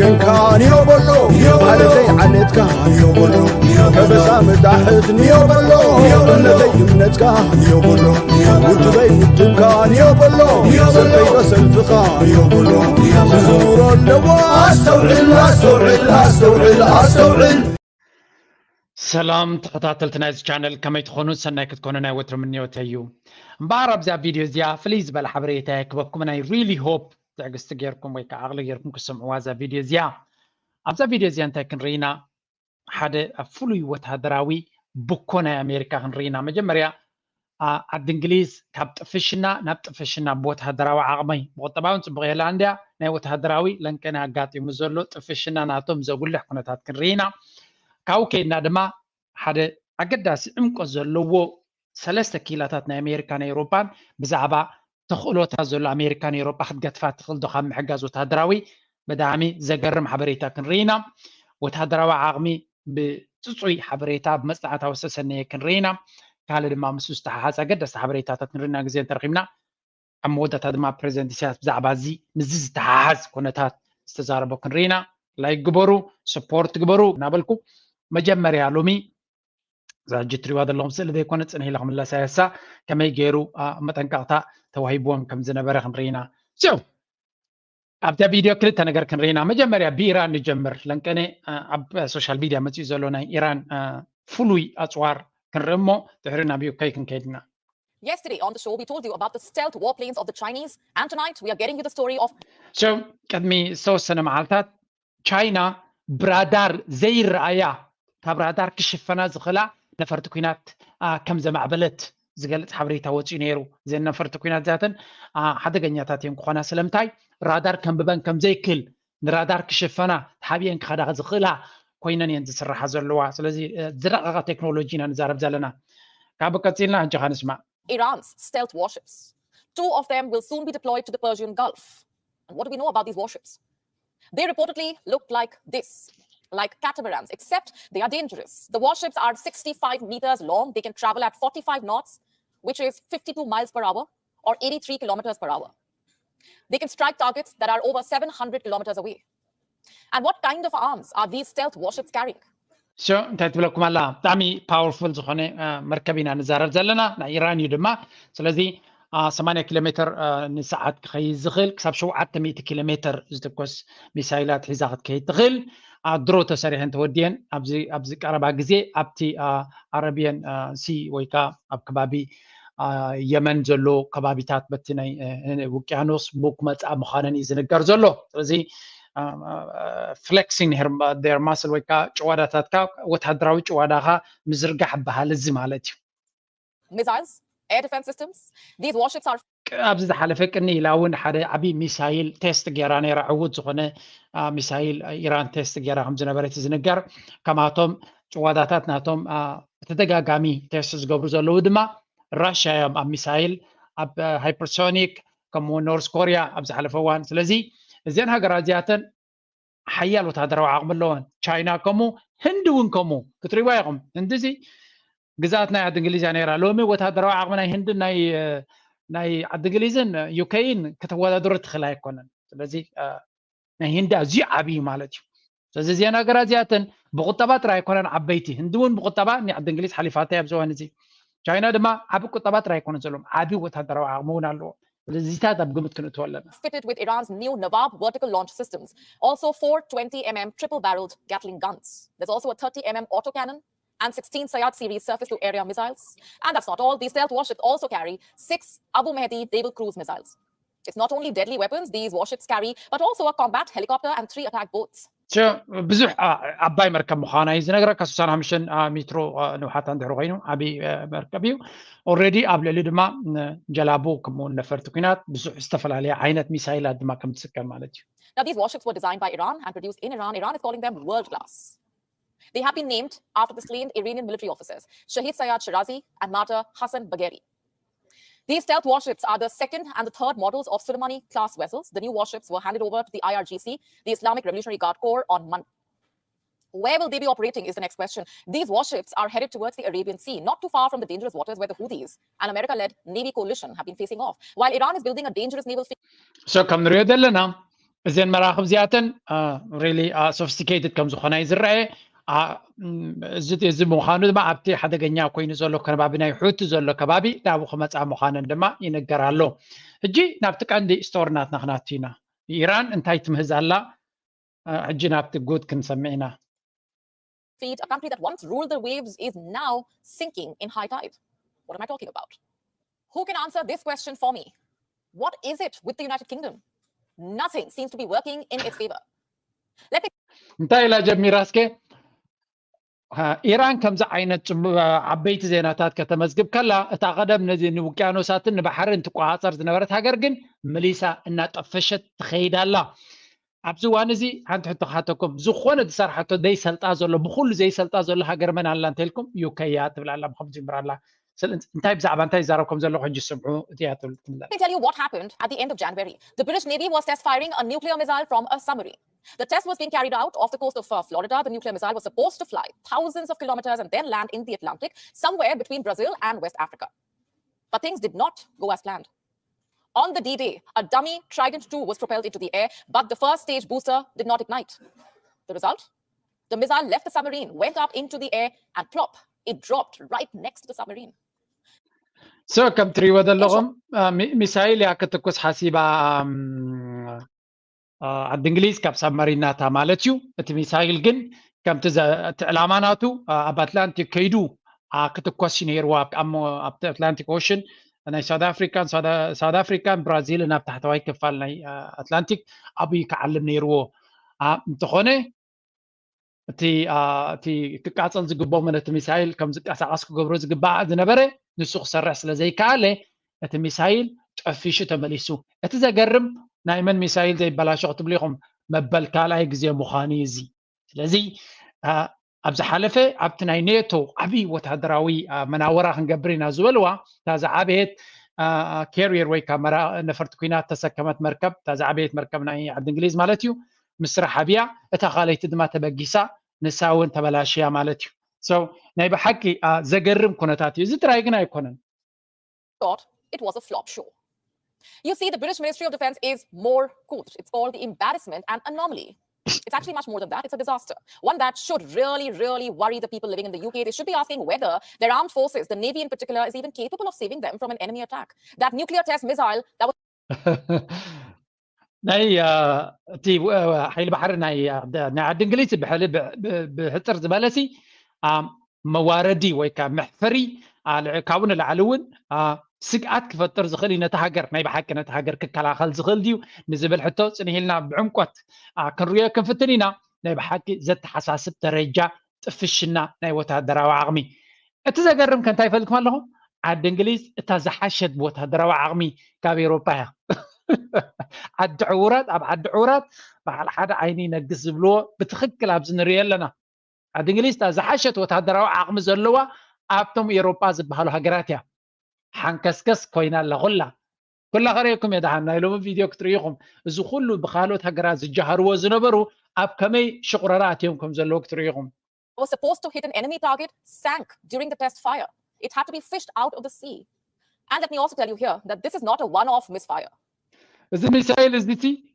ከንካ ንዮ በሎ ዓለተይ ዓለትካ ንዮ በሎ ከበሳ መጣሕት ንዮ በሎ እምነተይ እምነትካ ንዮ በሎ ውድበይ ውድብካ ንዮ በሎ ሰልፈይ ሰልፍኻ ንዮ በሎ ዝዝውሮ ኣለዎ ኣስተውዕል ኣስተውዕል ኣስተውዕል ኣስተውዕል። ሰላም ተኸታተልቲ ናይዚ ቻነል ከመይ ትኾኑ? ሰናይ ክትኮኑ ናይ ወትሩ ምንዮተይ እዩ። እምበኣር ኣብዛ ቪድዮ እዚኣ ፍልይ ዝበለ ሓበሬታ እየ ክበኩም። ናይ ሪሊ ሆፕ ትዕግስቲ ጌርኩም ወይ ከዓ ዓቕሊ ጌርኩም ክሰምዕዋ እዛ ቪድዮ እዚኣ። ኣብዛ ቪድዮ እዚኣ እንታይ ክንርኢ ኢና? ሓደ ፍሉይ ወታደራዊ ብኮ ናይ ኣሜሪካ ክንርኢ ኢና። መጀመርያ ዓዲ እንግሊዝ ካብ ጥፍሽና ናብ ጥፍሽና ብወተሃደራዊ ዓቕሚ ብቁጠባውን ፅቡቕ የላ እንድያ ናይ ወተሃደራዊ ለንቀና ኣጋጢሙ ዘሎ ጥፍሽና ናቶም ዘጉልሕ ኩነታት ክንርኢ ኢና። ካብኡ ከይድና ድማ ሓደ ኣገዳሲ ዕምቆት ዘለዎ ሰለስተ ክኢላታት ናይ ኣሜሪካን ኤውሮጳን ብዛዕባ ተኽእሎታት ዘሎ ኣሜሪካን ኤውሮጳ ክትገትፋ ትኽእል ዶ ካብ ምሕጋዝ ወተሃደራዊ ብጣዕሚ ዘገርም ሓበሬታ ክንርኢ ኢና። ወተሃደራዊ ዓቕሚ ብፅፁይ ሓበሬታ ብመፅናዕታዊ ዝተሰነየ ክንርኢ ኢና። ካልእ ድማ ምስ ዝተሓሓዝ ኣገደስቲ ሓበሬታታት ክንርኢ ኢና ግዜ እንተረኺብና። ኣብ መወዳእታ ድማ ፕሬዚደንት ኢሳያስ ብዛዕባ እዚ ምስዚ ዝተሓሓዝ ኩነታት ዝተዛረቦ ክንርኢ ኢና። ላይክ ግበሩ፣ ሰፖርት ግበሩ እናበልኩ መጀመርያ ሎሚ እዛ ሕጂ እትሪእዋ ዘለኹም ስእሊ ዘይኮነ ፅንሕ ኢለ ክምለሳ እየ። እሳ ከመይ ገይሩ መጠንቀቕታ ተዋሂብዎም ከም ዝነበረ ክንርኢ ኢና። ኣብዛ ቪድዮ ክልተ ነገር ክንርኢ ኢና። መጀመርያ ብኢራን ንጀምር። ለንቀነ ኣብ ሶሻል ሚድያ መፂኡ ዘሎ ናይ ኢራን ፍሉይ ኣፅዋር ክንርኢ እሞ ድሕሪ ናብ ዩከይ ክንከይድ ኢና። Yesterday on the show, we told you about the stealth warplanes of the Chinese, and tonight we are getting you the story of ቅድሚ ዝተወሰነ መዓልታት ቻይና ብራዳር ዘይረኣያ ካብ ራዳር ክሽፈና ዝኽእላ ነፈርቲ ኲናት ከም ዘማዕበለት ዝገልፅ ሓበሬታ ወፂኡ ነይሩ። እዘን ነፈርቲ ኲናት እዚኣተን ሓደገኛታት እየን ክኾና። ስለምንታይ? ራዳር ከንብበን ከም ዘይክእል፣ ንራዳር ክሽፈና ተሓቢአን ክኸዳ ዝኽእላ ኮይነን እየን ዝስርሓ ዘለዋ። ስለዚ ዝረቐቐ ቴክኖሎጂ ኢና ንዛረብ ዘለና። ካብ ቀፂልና ሕጂ ኸ ንስማዕ። Iran's stealth warships. Two of them will soon be deployed to the Persian Gulf. And what do we know about these warships? They reportedly look like this, like catamarans, except they are dangerous. The warships are sixty-five meters long. They can travel at forty-five knots, which is fifty-two miles per hour or eighty-three kilometers per hour. They can strike targets that are over seven hundred kilometers away. And what kind of arms are these stealth warships carrying? ሶ እንታይ ትብለኩም ኣላ? ብጣዕሚ ፓወርፉል ዝኾነ መርከብ ኢና ንዛረብ ዘለና፣ ናይ ኢራን እዩ ድማ። ስለዚ ሰማንያ ኪሎ ሜትር ንሰዓት ክኸይድ ዝኽእል ክሳብ ሸውዓተ ሚእቲ ኪሎ ሜትር ዝትኮስ ሚሳይላት ሒዛ ክትከይድ ትኽእል። ድሮ ተሰሪሐን ተወዲአን ኣብዚ ቀረባ ግዜ ኣብቲ ኣረቢየን ሲ ወይ ከዓ ኣብ ከባቢ የመን ዘሎ ከባቢታት በቲ ናይ ውቅያኖስ ብክመፃ ምዃነን እዩ ዝንገር ዘሎ። ስለዚ flexing their muscle ወይ ከዓ ጭዋዳታትካ ወታደራዊ ጭዋዳኻ ምዝርጋሕ በሃል እዚ ማለት እዩ። Missiles, air defense systems, these warships are ኣብዚ ዝሓለፈ ቅኒ ኢላ እውን ሓደ ዓብዪ ሚሳይል ቴስት ገይራ ነይራ። ዕዉት ዝኾነ ሚሳይል ኢራን ቴስት ገይራ ከም ዝነበረት ዝንገር። ከማቶም ጭዋዳታት ናቶም ተደጋጋሚ ቴስት ዝገብሩ ዘለዉ ድማ ራሽያ እዮም ኣብ ሚሳይል ኣብ ሃይፐርሶኒክ ከምኡ ኖርስ ኮርያ ኣብ ዝሓለፈ እዋን። ስለዚ እዚአን ሃገራት እዚኣተን ሓያል ወታደራዊ ዓቕሚ ኣለወን። ቻይና ከምኡ፣ ህንዲ እውን ከምኡ። ክትሪእዋ ኢኹም። ህንዲ እዚ ግዝኣት ናይ ዓዲ እንግሊዝ እያ ነይራ። ሎሚ ወታደራዊ ዓቕሚ ናይ ህንድን ናይ ናይ ዓዲ እንግሊዝን ዩኬይን ከተወዳድሮ ትኽእል ኣይኮነን። ስለዚ ናይ ህንዲ ኣዝዩ ዓብዪ ማለት እዩ። ስለዚ እዚአን ሃገራት እዚኣተን ብቁጠባ ጥራይ ኣይኮነን ዓበይቲ። ህንዲ እውን ብቁጠባ ናይ ዓዲ እንግሊዝ ሓሊፋታ ኣብዚ እዋን እዚ። ቻይና ድማ ዓቢ ቁጠባ ጥራይ ኣይኮነን ዘለዎም፣ ዓቢ ወታደራዊ ዓቕሚ እውን ኣለዎ። ስለዚታት ኣብ ግምት ክንእትዎ ኣለና። Fitted with Iran's new Nawab vertical launch systems, also four twenty mm triple barreled Gatling guns. There's also a thirty mm autocannon and sixteen Sayad series surface to area missiles. And that's not all. These stealth warships also carry six Abu Mahdi naval cruise missiles. It's not only deadly weapons these warships carry, but also a combat helicopter and three attack boats. ብዙሕ ዓባይ መርከብ ምዃና እዩ ዝነግረካ። ስሳን ሓሙሽተን ሜትሮ ንውሓታ እንድሕር ኮይኑ ዓብዪ መርከብ እዩ። ኦልሬዲ ኣብ ልዕሊ ድማ ጀላቡ ከምኡ እውን ነፈርቲ ኲናት ብዙሕ ዝተፈላለየ ዓይነት ሚሳይላት ድማ ከም ትስከም ማለት እዩ። Now, these warships were designed by Iran and produced in Iran. Iran is calling them world class. They have been named after the slain Iranian military officers Shahid Sayed Shirazi and martyr Hassan Bagheri. These stealth warships are the second and the third models of Soleimani class vessels. The new warships were handed over to the I R G C, the Islamic Revolutionary Guard Corps, on Monday. Where will they be operating is the next question. These warships are headed towards the Arabian Sea, not too far from the dangerous waters where the Houthis, an America led navy coalition, have been facing off. While Iran is building a dangerous naval fleet. So ከም ንሪኦ ዘለና እዘን መራኽብ እዚኣተን ሪሊ ሶፊስቲኬትድ ከም ዝኾና እዩ ዝረአ። እዚ ምዃኑ ድማ ኣብቲ ሓደገኛ ኮይኑ ዘሎ ከባቢ ናይ ሑቲ ዘሎ ከባቢ ናብኡ ክመፃ ምዃነን ድማ ይንገር ኣሎ። ሕጂ ናብቲ ቀንዲ ስቶሪ ናትና ክናቱ ኢና። ኢራን እንታይ ትምህዝ ኣላ? ሕጂ ናብቲ ጉድ ክንሰምዕ ኢና። Feet, a country that once ruled the waves is now sinking in high tide. What am I talking about? Who can answer this question for me? What is it with the United Kingdom? Nothing seems to be working in its favor. Let me እንታይ ኢላ ጀሚራ እስከ? ኢራን ከምዚ ዓይነት ዓበይቲ ዜናታት ከተመዝግብ ከላ፣ እታ ቀደም ነዚ ንውቅያኖሳትን ንባሕርን ትቆፃፀር ዝነበረት ሃገር ግን መሊሳ እናጠፈሸት ትኸይድ ኣላ። ኣብዚ እዋን እዚ ሓንቲ ሕቶ ክሓተኩም፣ ዝኾነ ዝሰርሓቶ ዘይሰልጣ ዘሎ፣ ብኩሉ ዘይሰልጣ ዘሎ ሃገር መን ኣላ እንተልኩም፣ ዩኬ እያ ትብል ኣላ። ብከምዚ ጅምር ኣላ። እንታይ ብዛዕባ እንታይ ይዛረብ ከም ዘለኹ ሕጂ ስምዑ። እቲያ ትብል ትምለስ። Let me tell you what happened at the end of January. The British Navy was test firing a nuclear missile from a submarine. The test was being carried out off the coast of uh, Florida. The nuclear missile was supposed to fly thousands of kilometers and then land in the Atlantic, somewhere between Brazil and West Africa. But things did not go as planned. On the D Day, a dummy Trident two was propelled into the air, but the first stage booster did not ignite. The result? The missile left the submarine, went up into the air, and plop, it dropped right next to the submarine. So ከም ትሪእዎ ዘለኹም ሚሳይል እያ ክትኩስ ሓሲባ ዓዲ እንግሊዝ ካብ ሳብመሪን ናታ ማለት እዩ። እቲ ሚሳይል ግን ከምቲ እቲ ዕላማ ናቱ ኣብ ኣትላንቲክ ከይዱ ክትኮስ እዩ ነይርዎ። ኣብቲ ኣትላንቲክ ኦሽን ናይ ሳውት ኣፍሪካን ሳውት ኣፍሪካን ብራዚልን ኣብ ታሕተዋይ ክፋል ናይ ኣትላንቲክ ኣብኡ ክዓልም ነይርዎ። እንተኾነ እቲ እቲ ክቃፀል ዝግብኦ ነቲ ሚሳይል ከም ዝቀሳቀስ ክገብሮ ዝግባእ ዝነበረ ንሱ ክሰርሕ ስለ ዘይከኣለ እቲ ሚሳይል ጠፊሹ ተመሊሱ። እቲ ዘገርም ናይ መን ሚሳይል ዘይበላሾ ክትብሉ ኢኹም? መበል ካልኣይ ግዜ ምዃኑ እዩ እዚ። ስለዚ ኣብ ዝሓለፈ ኣብቲ ናይ ኔቶ ዓብዪ ወታደራዊ መናወራ ክንገብር ኢና ዝበልዋ እታ ዝዓበየት ካሪየር ወይ ከዓ ነፈርቲ ኩናት ተሰከመት መርከብ እታ ዝዓበየት መርከብ ናይ ዓዲ እንግሊዝ ማለት እዩ ምስራሕ ኣብያ እታ ካልኣይቲ ድማ ተበጊሳ ንሳ እውን ተበላሽያ ማለት እዩ። ናይ ብሓቂ ዘገርም ኩነታት እዩ። እዚ ጥራይ ግን ኣይኮነን። Thought it was a flop show. You see, the British Ministry of Defense is more cool. It's called the embarrassment and anomaly. It's actually much more than that. It's a disaster. One that should really, really worry the people living in the U K. They should be asking whether their armed forces, the Navy in particular, is even capable of saving them from an enemy attack. That nuclear test missile that was ናይ እቲ ሓይሊ ባሕሪ ናይ ዓዲ እንግሊዝ ብሕፅር ዝበለሲ መዋረዲ ወይ ከዓ መሕፈሪ ካብኡ ንላዕሊ እውን ስግኣት ክፈጥር ዝኽእል እዩ ነቲ ሃገር ናይ ብሓቂ ነቲ ሃገር ክከላኸል ዝኽእል ድዩ ንዝብል ሕቶ ፅንሕ ኢልና ብዕምቆት ክንሪኦ ክንፍትን ኢና። ናይ ብሓቂ ዘተሓሳስብ ደረጃ ጥፍሽና ናይ ወታደራዊ ዓቕሚ። እቲ ዘገርም ከ እንታይ ይፈልኩም ኣለኹም? ዓዲ እንግሊዝ እታ ዝሓሸት ብወታደራዊ ዓቕሚ ካብ ኤውሮጳ እያ። ዓዲ ዕውራት ኣብ ዓዲ ዕውራት በዓል ሓደ ዓይኒ ይነግስ ዝብልዎ ብትኽክል ኣብዚ ንሪኦ ኣለና። ዓዲ እንግሊዝ እታ ዝሓሸት ወታደራዊ ዓቕሚ ዘለዋ ኣብቶም ኤውሮጳ ዝበሃሉ ሃገራት እያ። ሓንከስከስ ኮይና ኣላ ኩላ ኩላ ከርእየኩም እየ ደሓን ናይ ሎሚ ቪድዮ ክትርእይኹም እዚ ኩሉ ብካልኦት ሃገራት ዝጀሃርዎ ዝነበሩ ኣብ ከመይ ሽቑረራ ኣትዮም ከም ዘለዉ ክትርእይኹም። Was supposed to hit an enemy target sank during the test fire. It had to be fished out of the sea. And let me also tell you here that this is not a one-off misfire. እዚ ሚሳይል እዚ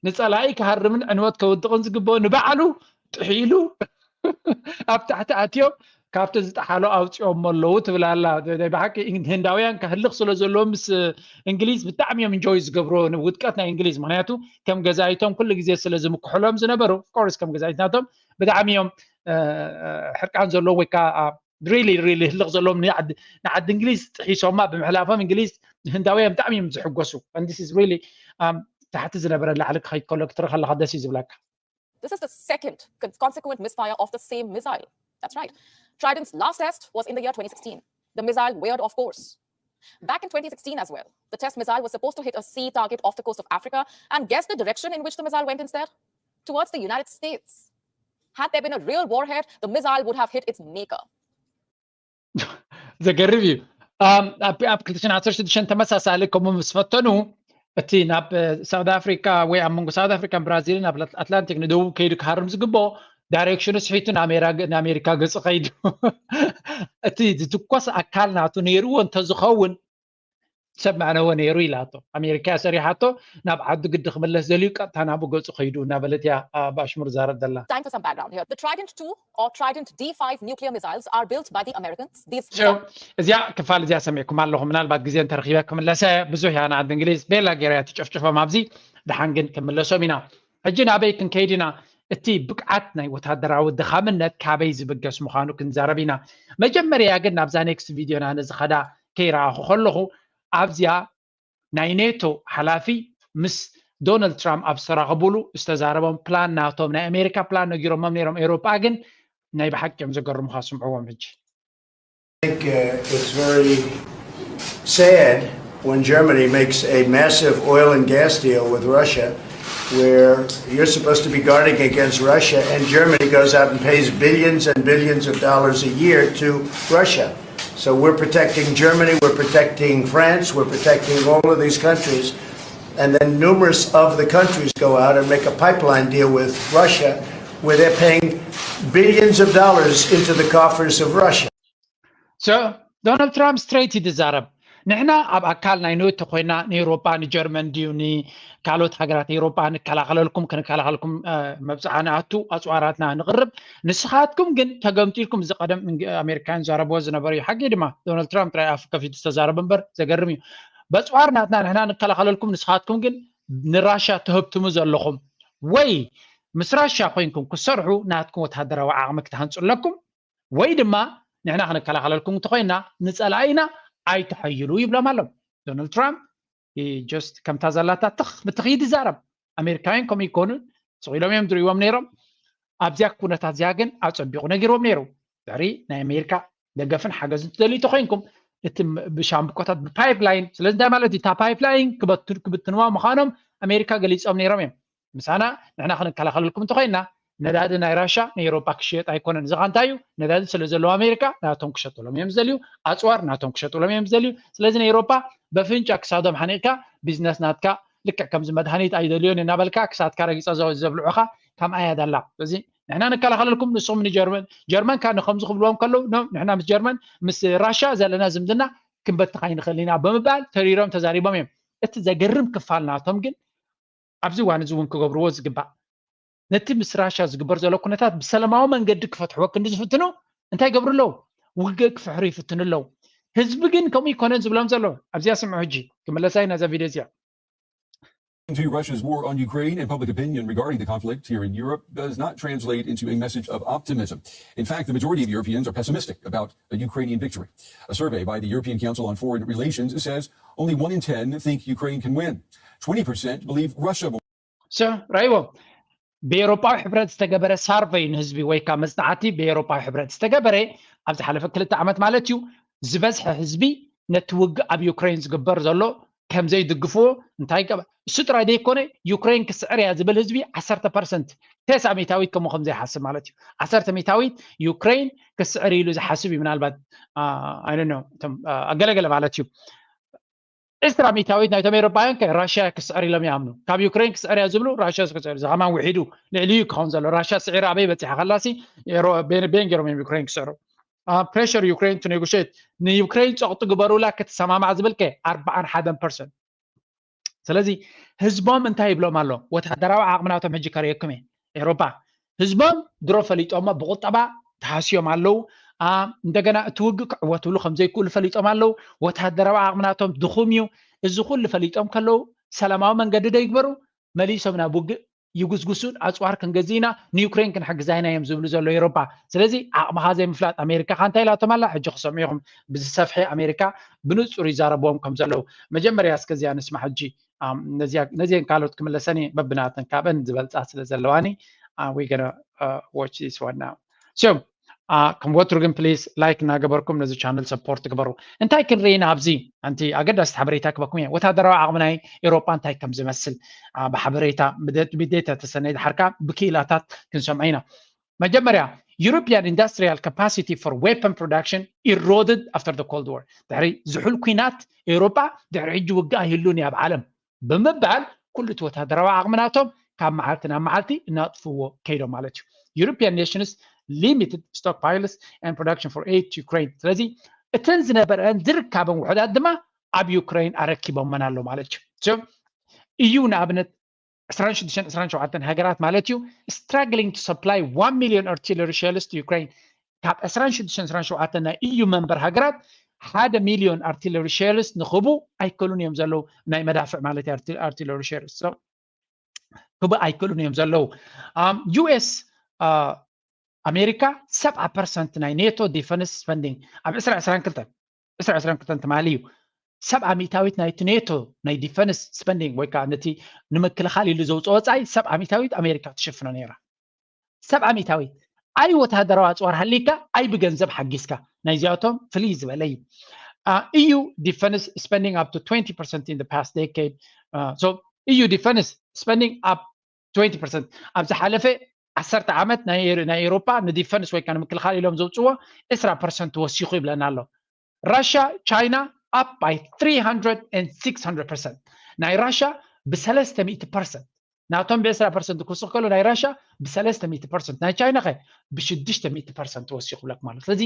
ንፀላኢ ክሃርምን ዕንወት ከውድቕን ዝግብኦ ንባዕሉ ጥሒሉ ኣብ ታሕቲ ኣትዮም ካብቲ ዝጠሓሎ ኣውፅኦሞ ኣለዉ ትብል ኣላ። ናይ ብሓቂ ህንዳውያን ከህልኽ ስለ ዘለዎ ምስ እንግሊዝ ብጣዕሚ እዮም እንጆይ ዝገብርዎ ውድቀት ናይ እንግሊዝ። ምክንያቱ ከም ገዛኢቶም ኩሉ ግዜ ስለ ዝምክሕሎም ዝነበሩ ኦፍኮርስ ከም ገዛኢትናቶም ብጣዕሚ እዮም ሕርቃን ዘለዎም ወይ ከዓ ሪሊ ሪሊ ህልኽ ዘለዎም ንዓዲ እንግሊዝ ጥሒሶማ ብምሕላፎም እንግሊዝ ንህንዳውያን ብጣዕሚ እዮም ዝሕጎሱ። ሪሊ ታሕቲ ዝነበረ ላዕሊ ክኸይድ ከሎ ክትርኢ ከለካ ደስ እዩ ዝብለካ። This is the second consequent misfire of the same missile. That's right. Trident's last test was in the year twenty sixteen. The missile veered off course. Back in twenty sixteen as well, the test missile was supposed to hit a sea target off the coast of Africa, and guess the direction in which the missile went instead? Towards the United States. Had there been a real warhead, the missile would have hit its maker. ዘገርም እዩ። ኣብ ክልተ ሽሕን ዓሰርተ ሽዱሽተን ተመሳሳሊ ከምኡ ምስ ፈተኑ እቲ ናብ ሳውት ኣፍሪካ ወይ ኣብ መንጎ ሳውት ኣፍሪካን ብራዚልን ኣብ ኣትላንቲክ ንደቡብ ከይዱ ክሃርም ዝግብኦ ዳይሬክሽኑ ስሒቱ ንኣሜሪካ ገፁ ከይዱ እቲ ዝትኮስ ኣካል ናቱ ነይርዎ እንተዝኸውን ሰብ መዕነወ ነይሩ ኢላቶ። ኣሜሪካ እያ ሰሪሓቶ፣ ናብ ዓዱ ግዲ ክምለስ ደልዩ ቀጥታ ናብኡ ገጹ ከይዱ እናበለት እያ፣ አ፣ ብኣሽሙር ዛረብ ዘላ። Time for some background here. The Trident two or Trident D five nuclear missiles are built by the Americans. These So እዚኣ ክፋል እዚኣ ሰሚዕኩም ኣለኹም። ምናልባት ግዜ እንተረኺበ ክምለሰ፣ ብዙሕ እያ ንዓዲ እንግሊዝ ቤላ ገይራ እያ ትጨፍጭፎም ኣብዚ። ደሓን ግን ክምለሶም ኢና። ሕጂ ናበይ ክንከይድ ኢና? እቲ ብቕዓት ናይ ወታደራዊ ድኻምነት ካበይ ዝብገስ ምዃኑ ክንዛረብ ኢና። መጀመርያ ግን ናብዛ ኔክስት ቪድዮና ንዝኸዳ ከይረኣኹ ከለኹ፣ ኣብዚኣ ናይ ኔቶ ሓላፊ ምስ ዶናልድ ትራምፕ ኣብ ዝተራኸቡሉ ዝተዛረቦም ፕላን ናቶም ናይ ኣሜሪካ ፕላን ነጊሮሞም ነይሮም። ኤውሮጳ ግን ናይ ብሓቂ እዮም ዘገርሙኻ፣ ስምዕዎም ሕጂ። I think uh, it's very sad when Germany makes a massive oil and gas deal with Russia, where you're supposed to be guarding against Russia, and Germany goes out and pays billions and billions of dollars a year to Russia. So we're protecting Germany, we're protecting France, we're protecting all of these countries. And then numerous of the countries go out and make a pipeline deal with Russia, where they're paying billions of dollars into the coffers of Russia. So ዶናልድ ትራምፕ ስትሬት እዩ ዝዛረብ። ንሕና ኣብ ኣካል ናይ ኔቶ ኮይና ንኤውሮጳ፣ ንጀርመን ድዩ ንካልኦት ሃገራት ኤውሮጳ ንከላኸለልኩም፣ ክንከላኸልኩም፣ እ፣ መብጽዓ ንኣቱ፣ ኣጽዋራትና ንቕርብ፣ ንስኻትኩም ግን ተገምጢልኩም። እዚ ቀደም እንግ-፣ ኣሜሪካውያን ዛረብዎ ዝነበሩ እዩ። ሓቂ ድማ ዶናልድ ትራምፕ ጥራይ ኣፉ ከፊቱ ዝተዛረበ እምበር ዘገርም እዩ። በጽዋር ናትና ንሕና ንከላኸለልኩም፣ ንስኻትኩም ግን ንራሻ ትህብትሙ ዘለኹም። ወይ ምስ ራሻ ኮይንኩም ክሰርሑ ናትኩም ወተሃደራዊ ዓቕሚ ክትሃንጹ ኣለኩም፣ ወይ ድማ ንሕና ክንከላኸለልኩም እንተኮይና ንጸላኢና ኣይትሐይሉ ይብሎም ኣሎ ዶናልድ ትራምፕ። ጀስት ከምታ ዘላታ ትኽ ብትኽ ይዛረብ። ኣሜሪካውያን ከምኡ ይኮኑን ስቕ ኢሎም እዮም ዝርእይዎም ነይሮም። ኣብዚያ ኩነታት እዚኣ ግን ኣጸቢቑ ነጊርዎም ነይሩ። ድሕሪ ናይ ኣሜሪካ ደገፍን ሓገዝን ትደልዩ ተኮይንኩም እቲ ም-፣ ብሻምብቆታት ብፓይፕላይን፣ ስለዚ እንታይ ማለት እዩ? እታ ፓይፕላይን ክበቱ-፣ ክብትንዋ ምዃኖም ኣሜሪካ ገሊጾም ነይሮም እዮም። ምሳና ንሕና ክንከላኸለልኩም እንተኮይና ነዳዲ ናይ ራሻ ንኤውሮጳ ክሽየጥ ኣይኮነን። እዚ ኸ እንታይ እዩ? ነዳዲ ስለ ዘለዎ ኣሜሪካ ናቶም ክሸጥሎም እዮም ዝደልዩ፣ ኣጽዋር ናቶም ክሸጥሎም እዮም ዝደልዩ። ስለዚ ንኤውሮጳ በፍንጫ ክሳዶም ሓኒቕካ ቢዝነስ ናትካ ልክዕ ከምዚ መድሃኒት ኣይደልዮን እናበልካ ክሳድካ ረጊጾ ዘ-፣ ዘብልዑኻ ከምኣ እያ ደላ። ስለዚ ንሕና ንከላኸለልኩም ንስኹም ንጀርመን፣ ጀርመን ከኣ ንከምዚ ክብልዎም ከለዉ ኖ፣ ንሕና ምስ ጀርመን ምስ ራሻ ዘለና ዝምድና ክንበትኽ ኣይንኽእልን ኢና ብምባል ተሪሮም ተዛሪቦም እዮም። እቲ ዘገርም ክፋል ናቶም ግን ኣብዚ እዋን እዚ እውን ክገብርዎ ዝግባእ ነቲ ምስ ራሻ ዝግበር ዘሎ ኩነታት ብሰላማዊ መንገዲ ክፈትሕዎ ክንዲ ዝፍትኑ እንታይ ይገብሩ ኣለዉ? ውግእ ክፍሕሩ ይፍትኑ ኣለዉ። ህዝቢ ግን ከምኡ ይኮነን ዝብሎም ዘሎ። ኣብዚኣ ስምዑ ሕጂ ክምለሳ ኢና እዛ ቪድዮ እዚኣ። To Russia's war on Ukraine and public opinion regarding the conflict here in Europe does not translate into a message of optimism. In fact, the majority of Europeans are pessimistic about a Ukrainian victory. A survey by the European Council on Foreign Relations says only one in ten think Ukraine can win. Twenty percent believe Russia will So ራይዎ ብኤውሮጳዊ ሕብረት ዝተገበረ ሳርቨይ ንህዝቢ ወይ ከዓ መጽናዕቲ ብኤውሮጳዊ ሕብረት ዝተገበረ ኣብ ዝሓለፈ ክልተ ዓመት ማለት እዩ ዝበዝሐ ህዝቢ ነቲ ውግእ ኣብ ዩክሬን ዝግበር ዘሎ ከም ዘይድግፍዎ እንታይ ገባ እሱ ጥራይ ዘይኮነ ዩክሬን ክስዕር እያ ዝብል ህዝቢ ዓሰርተ ፐርሰንት ተስዓ ሚእታዊት ከምኡ ከም ዘይሓስብ ማለት እዩ። ዓሰርተ ሚእታዊት ዩክሬን ክስዕር ኢሉ ዝሓስብ እዩ። ምናልባት ኣይደኖ እቶም ኣገለገለ ማለት እዩ ዕስራ ሚእታዊት ናይቶም ኤውሮጳውያን ከ ራሽያ ክስዕር ኢሎም ይኣምኑ። ካብ ዩክሬን ክስዕር እያ ዝብሉ ራሽያ ክስዕር እዚ ከማን ውሒዱ ልዕሊኡ ክኸውን ዘሎ። ራሽያ ስዒራ ኣበይ በፂሓ ከላሲ ቤን ገይሮም እዮም ዩክሬን ክስዕሩ። ፕሬሽር ዩክሬን ቱ ኔጎሽት ንዩክሬን ፀቕጢ ግበሩላ ክትሰማማዕ ዝብል ከ ኣርባዓን ሓደን ፐርሰንት። ስለዚ ህዝቦም እንታይ ይብሎም ኣሎ? ወታደራዊ ዓቕምናቶም ሕጂ ከርእየኩም እየ። ኤውሮጳ ህዝቦም ድሮ ፈሊጦሞ ብቁጠባ ተሃስዮም ኣለዉ። እንደገና እቲ ውግእ ክዕወትሉ ከም ዘይክእሉ ፈሊጦም ኣለዉ። ወታደራዊ ዓቕምናቶም ድኹም እዩ። እዚ ኩሉ ፈሊጦም ከለዉ ሰላማዊ መንገዲ ዶ ይግበሩ? መሊሶም ናብ ውግእ ይጉስጉሱን ኣፅዋር ክንገዝእ ኢና ንዩክሬን ክንሕግዛ ኢና እዮም ዝብሉ ዘሎ ኤውሮጳ። ስለዚ ዓቕምኻ ዘይምፍላጥ ኣሜሪካ ካ እንታይ ኢላቶም ኣላ? ሕጂ ክሰምዑ ኢኹም። ብዝሰፍሐ ኣሜሪካ ብንፁር ይዛረብዎም ከም ዘለዉ። መጀመርያ እስከ እዚኣ ንስማ ሕጂ ነዚአን ካልኦት ክምለሰን እየ በብናተን ካብአን ዝበልፃ ስለ ዘለዋኒ። We gonna watch this one now. So ከም ወትሩ ግን ፕሊስ ላይክ እናገበርኩም ነዚ ቻነል ሰፖርት ግበሩ። እንታይ ክንርኢ ኢና ኣብዚ? ኣንቲ ኣገዳሲት ሓበሬታ ክበኩም እየ። ወታደራዊ ዓቕሚ ናይ ኤውሮጳ እንታይ ከም ዝመስል ብሓበሬታ ብዴታ ተሰነይ ድሓርካ ብክኢላታት ክንሰምዖ ኢና። መጀመርያ European industrial capacity for weapon production eroded after the Cold War. ድሕሪ ዝሑል ኩናት ኤውሮጳ ድሕሪ ሕጂ ውግእ ኣይህሉን እዩ ኣብ ዓለም ብምባል ኩሉ እቲ ወታደራዊ ዓቕሚ ናቶም ካብ መዓልቲ ናብ መዓልቲ እናጥፍዎ ከይዶም ማለት እዩ። European nations limited stockpiles and production for aid to Ukraine። ስለዚ እተን ዝነበረን ዝርካበን ውሑዳት ድማ ኣብ ዩክሬን ኣረኪቦመን ኣሎ ማለት እዩ። እዩ ንኣብነት ዕስራን ሽዱሽተን ዕስራን ሸውዓተን ሃገራት ማለት እዩ struggling to supply one million artillery shells to Ukraine። ካብ ዕስራን ሽዱሽተን ዕስራን ሸውዓተን ናይ እዩ መንበር ሃገራት ሓደ ሚሊዮን artillery shells ንክቡ ኣይከሉን እዮም ዘለዉ፣ ናይ መዳፍዕ ማለት artillery shells ክቡ ኣይክእሉን እዮም ዘለዉ። ዩኤስ ኣሜሪካ ሰብዓ ፐርሰንት ናይ ኔቶ ዲፈንስ ስፐንዲንግ ኣብ ዕስራ ዕስራን ክልተን ዕስራ ዕስራን ክልተን ትማሊ እዩ። ሰብዓ ሚእታዊት ናይቲ ኔቶ ናይ ዲፈንስ ስፐንዲንግ ወይ ከዓ ነቲ ንምክልኻል ኢሉ ዘውፅኦ ወፃኢ ሰብዓ ሚእታዊት ኣሜሪካ ትሽፍኖ ነይራ። ሰብዓ ሚእታዊት ኣይ ወታደራዊ ኣፅዋር ሃሊካ ኣይ ብገንዘብ ሓጊዝካ ናይዚኣቶም ፍልይ ዝበለ እዩ። እዩ defense spending up to twenty percent in the past decade። እዩ defense spending up twenty percent ኣብ ዝሓለፈ ዓሰርተ ዓመት ናይ ኤውሮፓ ንዲፈንስ ወይ ከዓ ንምክልኻል ኢሎም ዘውፅዎ ዕስራ ፐርሰንት ወሲኹ ይብለና ኣሎ። ራሽያ ቻይና up by three hundred and six hundred percent። ናይ ራሽያ ብሰለስተ ሚእቲ ፐርሰንት ናቶም ብ ዕስራ ፐርሰንት ክውስኽ ከሎ ናይ ራሽያ ብሰለስተ ሚእቲ ፐርሰንት፣ ናይ ቻይና ከ ብሽዱሽተ ሚእቲ ፐርሰንት ወሲኹ ብለክ ማለት። ስለዚ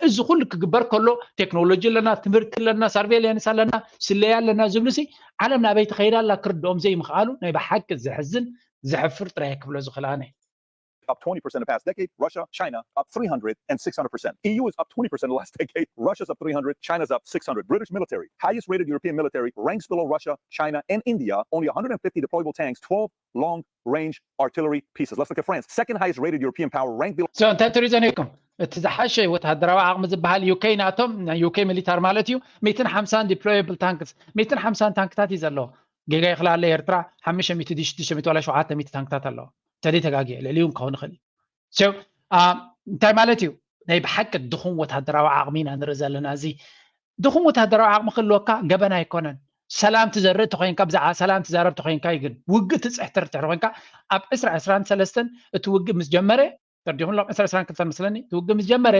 እዚ ኩሉ ክግበር ከሎ ቴክኖሎጂ ኣለና፣ ትምህርቲ ኣለና፣ ሳርቬይላንስ ኣለና፣ ስለያ ኣለና ዝብሉ ሲ ዓለም ናበይ ትኸይድ ኣላ ክርድኦም ዘይምኽኣሉ ናይ ብሓቂ ዘሕዝን ዘሕፍር ጥራይ ክብሎ ዝኽእል ኣነ። Up twenty percent the past decade, Russia, China up three hundred and six hundred percent. E U is up twenty percent the last decade, Russia's up three hundred, China's up six hundred. British military, highest rated European military, ranks below Russia, China, and India, only one hundred fifty deployable tanks, twelve long range artillery pieces. Let's look at France, second highest rated European power, ranked below. So እንታይ ትሪኡ ዘኒኩም? እቲ ዝሓሸ ወተሃደራዊ ዓቕሚ ዝበሃል ዩኬ ናቶም ናይ ዩኬ ሚሊታር ማለት እዩ። ሚእትን ሓምሳን deployable tanks፣ ሚእትን ሓምሳን ታንክታት እዩ ዘለዎ። ጌጋ ይኽላለ ኤርትራ ሓሙሽተ ሚእቲ ድዩ ሽዱሽተ ሚእቲ ዋላ ሸውዓተ ሚእቲ ታንክታት ኣለዎ። ተደይ ተጋጊየ ልዕሊኡ ክኸውን ይኽእል እዩ። እንታይ ማለት እዩ? ናይ ብሓቂ ድኹም ወታደራዊ ዓቕሚ ኢና ንርኢ ዘለና። እዚ ድኹም ወታደራዊ ዓቕሚ ክህልወካ ገበን ኣይኮነን። ሰላም ትዘርእ ተኮይንካ፣ ብዛዕባ ሰላም ትዛረብ ተኮይንካ እዩ። ግን ውግእ ትፅሕትር ትሕር ኮይንካ ኣብ ዕስራ ዕስራን ሰለስተን እቲ ውግእ ምስ ጀመረ ተርዲኹሎም ዕስራ ዕስራን ክልተን መስለኒ እቲ ውግእ ምስ ጀመረ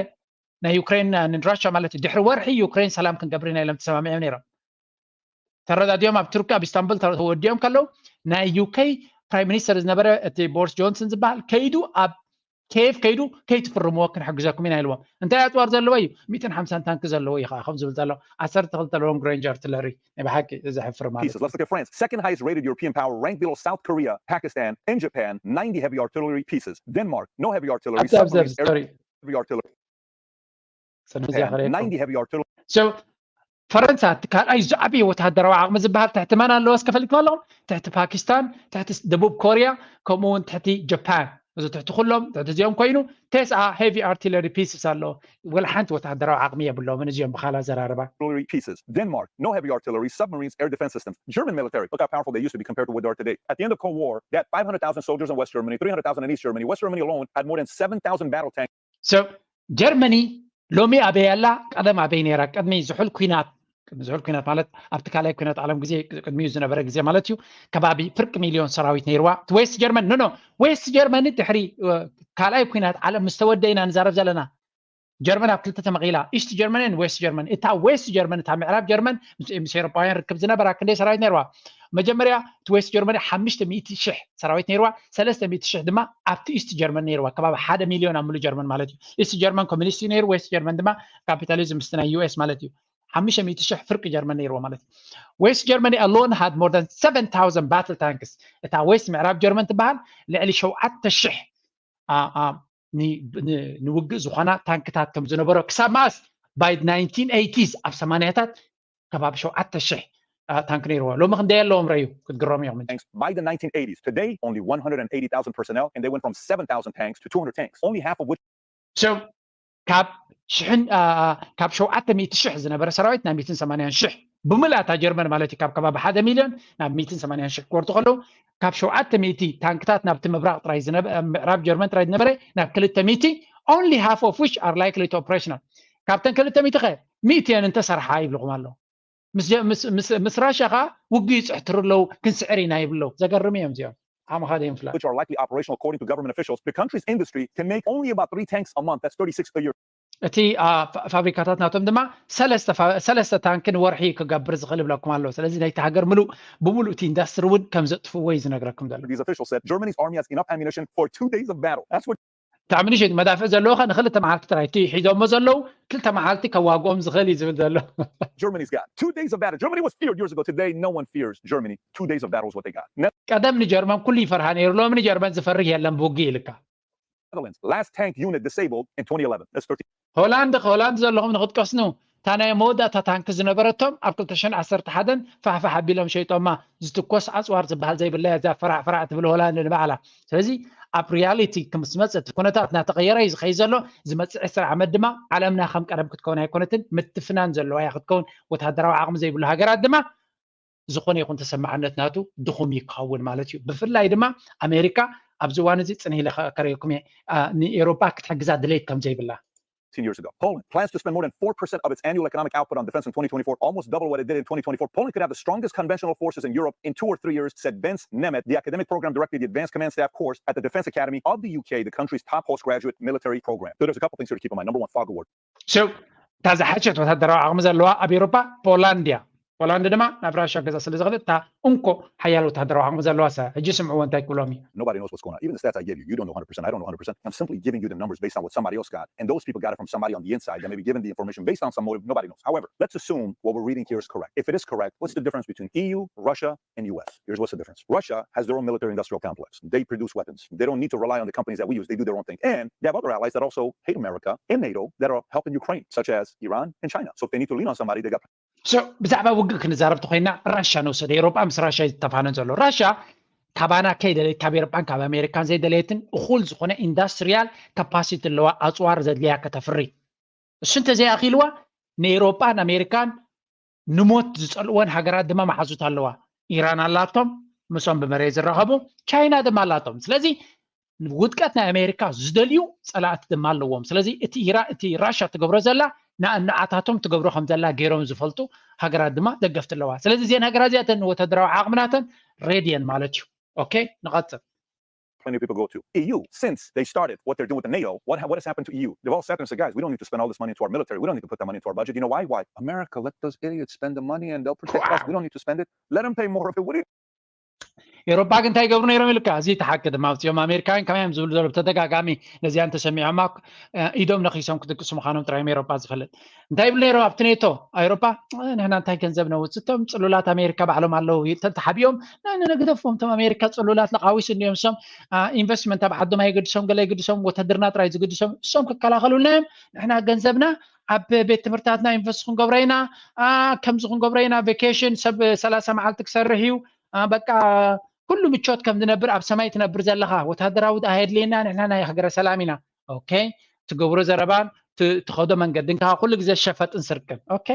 ናይ ዩክሬን ንራሻ ማለት እዩ። ድሕሪ ወርሒ ዩክሬን ሰላም ክንገብር ኢና ኢሎም ተሰማሚዖም ነይሮም። ተረዳዲኦም ኣብ ቱርኪ ኣብ ኢስታንቡል ተወዲኦም ከለዉ ናይ ዩኬ ፕራይም ሚኒስተር ዝነበረ እቲ ቦሪስ ጆንሰን ዝበሃል ከይዱ ኣብ ኬፍ ከይዱ ከይትፍርምዎ ክንሕግዘኩም ኢና ኢልዎም። እንታይ ኣፅዋር ዘለዎ እዩ? ሚእትን ሓምሳን ታንክ ዘለዎ እዩ ከዓ ከም ዝብል ዘሎ ዓሰርተ ክልተ long range artillery ናይ ብሓቂ ዘሕፍር ማለት Pieces. Let's look at France. Second highest rated European power, ranked below South Korea, Pakistan, and Japan. Ninety heavy artillery pieces. Denmark, no heavy artillery. ኣብዚ ኣብዚ ኣብዚ Submarines, sorry heavy artillery. ሰንዚ Japan, ያኸረየኩም ninety heavy artillery. So ፈረንሳ እቲ ካልኣይ ዝዓበየ ወታደራዊ ዓቕሚ ዝበሃል ትሕቲ መን ኣለዎ እስከ ፈሊጥኩም ኣለኹም? ትሕቲ ፓኪስታን፣ ትሕቲ ደቡብ ኮርያ፣ ከምኡ እውን ትሕቲ ጃፓን። እዚ ትሕቲ ኩሎም ትሕቲ እዚኦም ኮይኑ ተስዓ heavy artillery pieces ኣለዎ። ወላ ሓንቲ ወታደራዊ ዓቕሚ የብሎምን እዚኦም ብኻላ ዘራርባ። Artillery pieces. Denmark, no heavy artillery, submarines, air defense systems. German military, look how powerful they used to be compared to what they are today. At the end of Cold War, they had five hundred thousand soldiers in West Germany, three hundred thousand in East Germany. West Germany alone had more than seven thousand battle tanks. So ጀርመኒ ሎሚ ኣበይ ኣላ? ቀደም ኣበይ ነይራ? ቅድሚ ዝሑል ኩናት፣ ቅድሚ ዝሑል ኩናት ማለት ኣብቲ ካልኣይ ኩናት ዓለም ግዜ፣ ቅድሚኡ ዝነበረ ግዜ ማለት እዩ። ከባቢ ፍርቂ ሚሊዮን ሰራዊት ነይርዋ። እቲ ዌስት ጀርመን፣ ኖ፣ ኖ፣ ዌስት ጀርመኒ ድሕሪ፣ እ፣ ካልኣይ ኩናት ዓለም ምስ ተወደ ኢና ንዛረብ ዘለና። ጀርመን ኣብ ክልተ ተመቒላ፣ ኢስት ጀርመንን ዌስት ጀርመን። እታ ዌስት ጀርመን፣ እታ ምዕራብ ጀርመን ምስ፣ ምስ ኤውሮጳውያን ርክብ ዝነበራ ክንደይ ሰራዊት ነይርዋ? መጀመርያ እቲ ዌስት ጀርመኒ ሓሙሽተ ሚእቲ ሽሕ ሰራዊት ነይርዋ፣ ሰለስተ ሚእቲ ሽሕ ድማ ኣብቲ ኢስት ጀርመን ነይርዋ። ከባቢ ሓደ ሚሊዮን ኣብ ምሉእ ጀርመን ማለት እዩ። ኢስት ጀርመን ኮሚኒስት እዩ ነይሩ፣ ዌስት ጀርመን ድማ ካፒታሊዝም ምስቲ ናይ ዩ ኤስ ማለት እዩ። ሓሙሽተ ሚእቲ ሽሕ ፍርቂ ጀርመን ነይርዎ ማለት እዩ። ዌስት ጀርመኒ alone had more than seven thousand battle tanks። እታ ዌስት ምዕራብ ጀርመን ትበሃል ልዕሊ ሸውዓተ ሽሕ ኣ፣ ኣ፣ ን-፣ ን-፣ ንውግእ ዝኾና ታንክታት ከም ዝነበሮ ክሳብ መኣስ? By nineteen eighties ኣብ ሰማንያታት ከባቢ ሸውዓተ ሽሕ ኣ፣ ታንክ ነይርዎ። ሎሚ ክንደይ ኣለዎም ረዩ ክትግረሙ እዮም። Tanks by the nineteen eighties. Today, only one hundred eighty thousand personnel, and they went from seven thousand tanks to two hundred tanks, only half of which So ካብ ሽሕን ኣ፣ ካብ ሸውዓተ ሚእቲ ሽሕ ዝነበረ ሰራዊት ናብ ሚእትን ሰማንያን ሽሕ ብምልኣታ ጀርመን ማለት እዩ። ካብ ከባቢ ሓደ ሚልዮን ናብ ሚእትን ሰማንያን ሽሕ ክወርዱ ከለዉ ካብ ሸውዓተ ሚእቲ ታንክታት ናብቲ ምብራቕ ጥራይ ዝነበ፣ ምዕራብ ጀርመን ጥራይ ዝነበረ ናብ ክልተ ሚእቲ፣ only half of which are likely to operational። ካብተን ክልተ ሚእቲ ከ ሚእቲ እየን እንተሰርሓ ይብልኹም ኣለዉ። ምስ ጀ-፣ ምስ፣ ምስ፣ ምስ ራሽያ ከዓ ውግእ ይፅሕትሩ ኣለዉ፣ ክንስዕር ኢና ይብሉ ኣለዉ። ዘገርም እዮም እዚኦም። ዓመኻ ደዮም ፍላ which are likely operational according to government officials. The country's industry can make only about three tanks a month. That's thirty-six a year. እቲ ኣ፣ ፋ-፣ ፋብሪካታት ናቶም ድማ ሰለስተ ፋ-፣ ሰለስተ ታንክ ንወርሒ ክገብር ዝኽእል ይብለኩም ኣሎ። ስለዚ ናይቲ ሃገር ምሉእ ብምሉእ እቲ ኢንዳስትሪ እውን ከም ዘጥፍዎ እዩ ዝነግረኩም ዘሎ። These officials said Germany's army has enough ammunition for two days of battle. That's what ብጣዕሚ ንእሽተይ መዳፍዕ ዘለዎ ከ ንክልተ መዓልቲ ጥራይ እቲ ሒዞሞ ዘለዉ ክልተ መዓልቲ ከዋግኦም ዝኽእል እዩ ዝብል ዘሎ። Germany's got two days of battle. Germany was feared years ago. Today, no one fears Germany. Two days of battle is what they got. ቀደም ንጀርመን ኩሉ ይፈርሃ ነይሩ፣ ሎሚ ንጀርመን ዝፈርህ የለን ብውግእ ኢልካ። Netherlands, last tank unit disabled in twenty eleven. That's thirteen. ሆላንድ ሆላንድ ዘለኹም ንክትቀስኑ እታ ናይ መወዳእታ ታንክ ዝነበረቶም ኣብ ክልተ ሽሕን ዓሰርተ ሓደን ፋሕፋሕ ኣቢሎም ሸይጦማ። ዝትኮስ ኣፅዋር ዝበሃል ዘይብላ እያ እዛ ፈራዕ ፈራዕ ትብል ሆላንድ ንባዕላ። ስለዚ ኣብ ሪያሊቲ ምስ መፀ እቲ ኩነታት እናተቐየረ እዩ ዝኸይድ ዘሎ። ዝመፅእ ዕስራ ዓመት ድማ ዓለምና ከም ቀደም ክትከውን ኣይኮነትን፣ ምትፍናን ዘለዋ እያ ክትከውን። ወታደራዊ ዓቕሚ ዘይብሉ ሃገራት ድማ ዝኾነ ይኹን ተሰማዕነት ናቱ ድኹም ይከውን ማለት እዩ። ብፍላይ ድማ ኣሜሪካ ኣብዚ እዋን እዚ ፅንህ ኢለ ከረየኩም እየ፣ ንኤሮፓ ክትሕግዛ ድሌት ከም ዘይብላ። Years ago. Poland plans to spend more than four percent of its annual economic output on defense in twenty twenty-four, almost double what it did in twenty twenty-four. Poland could have the strongest conventional forces in Europe in two or three years, said Vince Nemeth, the academic program director of the Advanced Command Staff course at the Defense Academy of the U K, the country's top postgraduate military program. So there's a couple things here to keep in mind. Number one, fog of war. So እታ ዝሓሸት ወታደራዊ ዓቕሚ ዘለዋ ኣብ ኤሮፓ ፖላንድ እያ። ፖላንድ ድማ ናብ ራሽያ ገዛ ስለ ዝኽእል እታ እንኮ ሓያል ወታደራዊ ዓቕሚ ዘለዋ እያ። ሕጂ ስምዕዎ እንታይ ክብሎም እዩ። Nobody knows what's going on. Even the stats I gave you, you don't know one hundred percent. I don't know one hundred percent. I'm simply giving you the numbers based on what somebody else got. And those people got it from somebody on the inside that may be given the information based on some motive. Nobody knows. However, let's assume what we're reading here is correct. If it is correct, what's the difference between E U, Russia, and U S? Here's what's the difference. Russia has their own military industrial complex. They produce weapons. They don't need to rely on the companies that we use. They do their own thing. And they have other allies that also hate America and NATO that are helping Ukraine, such as Iran and China. So if they need to lean on somebody, they got So ብዛዕባ ውግእ ክንዛረብ ተኮይና ራሻ ንውሰድ። ኤሮጳ ምስ ራሻ እዩ ዝተፋነን ዘሎ። ራሻ ካባና ከይደለየት ካብ ኤሮጳን ካብ ኣሜሪካን ዘይደለየትን እኹል ዝኾነ ኢንዳስትሪያል ካፓሲቲ ኣለዋ፣ ኣፅዋር ዘድልያ ከተፍሪ። እሱ እንተዘይኣኺልዋ ንኤሮጳን ኣሜሪካን ንሞት ዝፀልእወን ሃገራት ድማ መሓዙት ኣለዋ። ኢራን ኣላቶም፣ ምስኦም ብመሬት ዝራኸቡ፣ ቻይና ድማ ኣላቶም። ስለዚ ውድቀት ናይ ኣሜሪካ ዝደልዩ ፀላእቲ ድማ ኣለዎም። ስለዚ እቲ ኢራ እቲ ራሻ ትገብሮ ዘላ ንኣንዓታቶም ትገብሮ ከም ዘላ ገይሮም ዝፈልጡ ሃገራት ድማ ደገፍቲ ኣለዋ። ስለዚ እዚአን ሃገራት እዚኣተን ንወታደራዊ ዓቕምናተን ሬድየን ማለት እዩ። ኦኬ ንቐፅል። Plenty of people go to E U since they started what they're doing with the NATO. What what has happened to E U? They've all sat there and said, guys, we don't need to spend all this money into our military. We don't need to put that money into our budget. You know why? Why? America let those idiots spend the money and they'll protect us. We don't need to spend it. Let them pay more of it. What do you ኤሮፓ ግን እንታይ ይገብሩ ነይሮም ኢልካ? እዚ ተሓቂ ድማ ኣውፅኦም ኣሜሪካውያን ከማይ እዮም ዝብሉ ዘሎ ብተደጋጋሚ። ነዚኣን ተሰሚዖማ ኢዶም ነኺሶም ክድቅሱ ምዃኖም ጥራዮም ኤሮፓ ዝፈልጥ። እንታይ ይብሉ ነይሮም ኣብቲ ኔቶ? ኣውሮፓ ንሕና እንታይ ገንዘብ ነውፅእ? እቶም ፅሉላት ኣሜሪካ ባዕሎም ኣለዉ ተሓቢኦም ንግደፎም። እቶም ኣሜሪካ ፅሉላት ለቃዊስ እንዲዮም እሶም። ኢንቨስትመንት ኣብ ዓዶም ኣይገድሶም፣ ገለ ይግድሶም፣ ወተድርና ጥራይ ዝግድሶም እሶም ክከላኸሉልና እዮም። ንሕና ገንዘብና ኣብ ቤት ትምህርትታትና ኢንቨስት ክንገብሮ ኢና፣ ከምዚ ክንገብሮ ኢና፣ ቬኬሽን ሰብ ሰላሳ መዓልቲ ክሰርሕ እዩ። በቃ ኩሉ ምቾት ከም ዝነብር ኣብ ሰማይ ትነብር ዘለኻ ወታደራዊ ኣየድልየና፣ ንሕና ናይ ሃገረ ሰላም ኢና። ኦኬ ትገብሮ ዘረባን ትኸዶ መንገድን ከዓ ኩሉ ግዜ ሸፈጥን ስርቅን። ኦኬ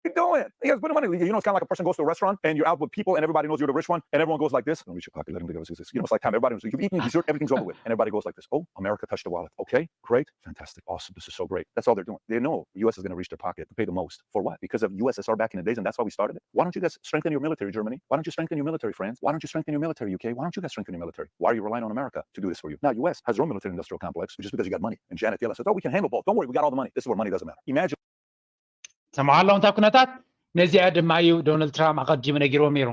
You're doing it. You guys put money. You know, it's kind of like a person goes to a restaurant and you're out with people and everybody knows you're the rich one and everyone goes like this. Don't reach your pocket. Let him go. You know, it's like time. Everybody knows. You've eaten dessert. Everything's over with. And everybody goes like this. Oh, America touched the wallet. Okay, great, fantastic, awesome. This is so great. That's all they're doing. They know the U S is going to reach their pocket to pay the most. For what? Because of U S S R back in the days, and that's why we started it. Why don't you guys strengthen your military, Germany? Why don't you strengthen your military, France? Why don't you strengthen your military, U K? Why don't you guys strengthen your military? Why are you relying on America to do this for you? Now, U S has their own military industrial complex just because you got money. And Janet Yellen says, oh, we can handle both. Don't worry, we got all the money. This is where money doesn't matter. Imagine. ሰምዓ ኣለዉ እንታይ ኩነታት። ነዚኣ ድማ እዩ ዶናልድ ትራምፕ ኣቐዲሙ ነጊርዎም ነይሩ።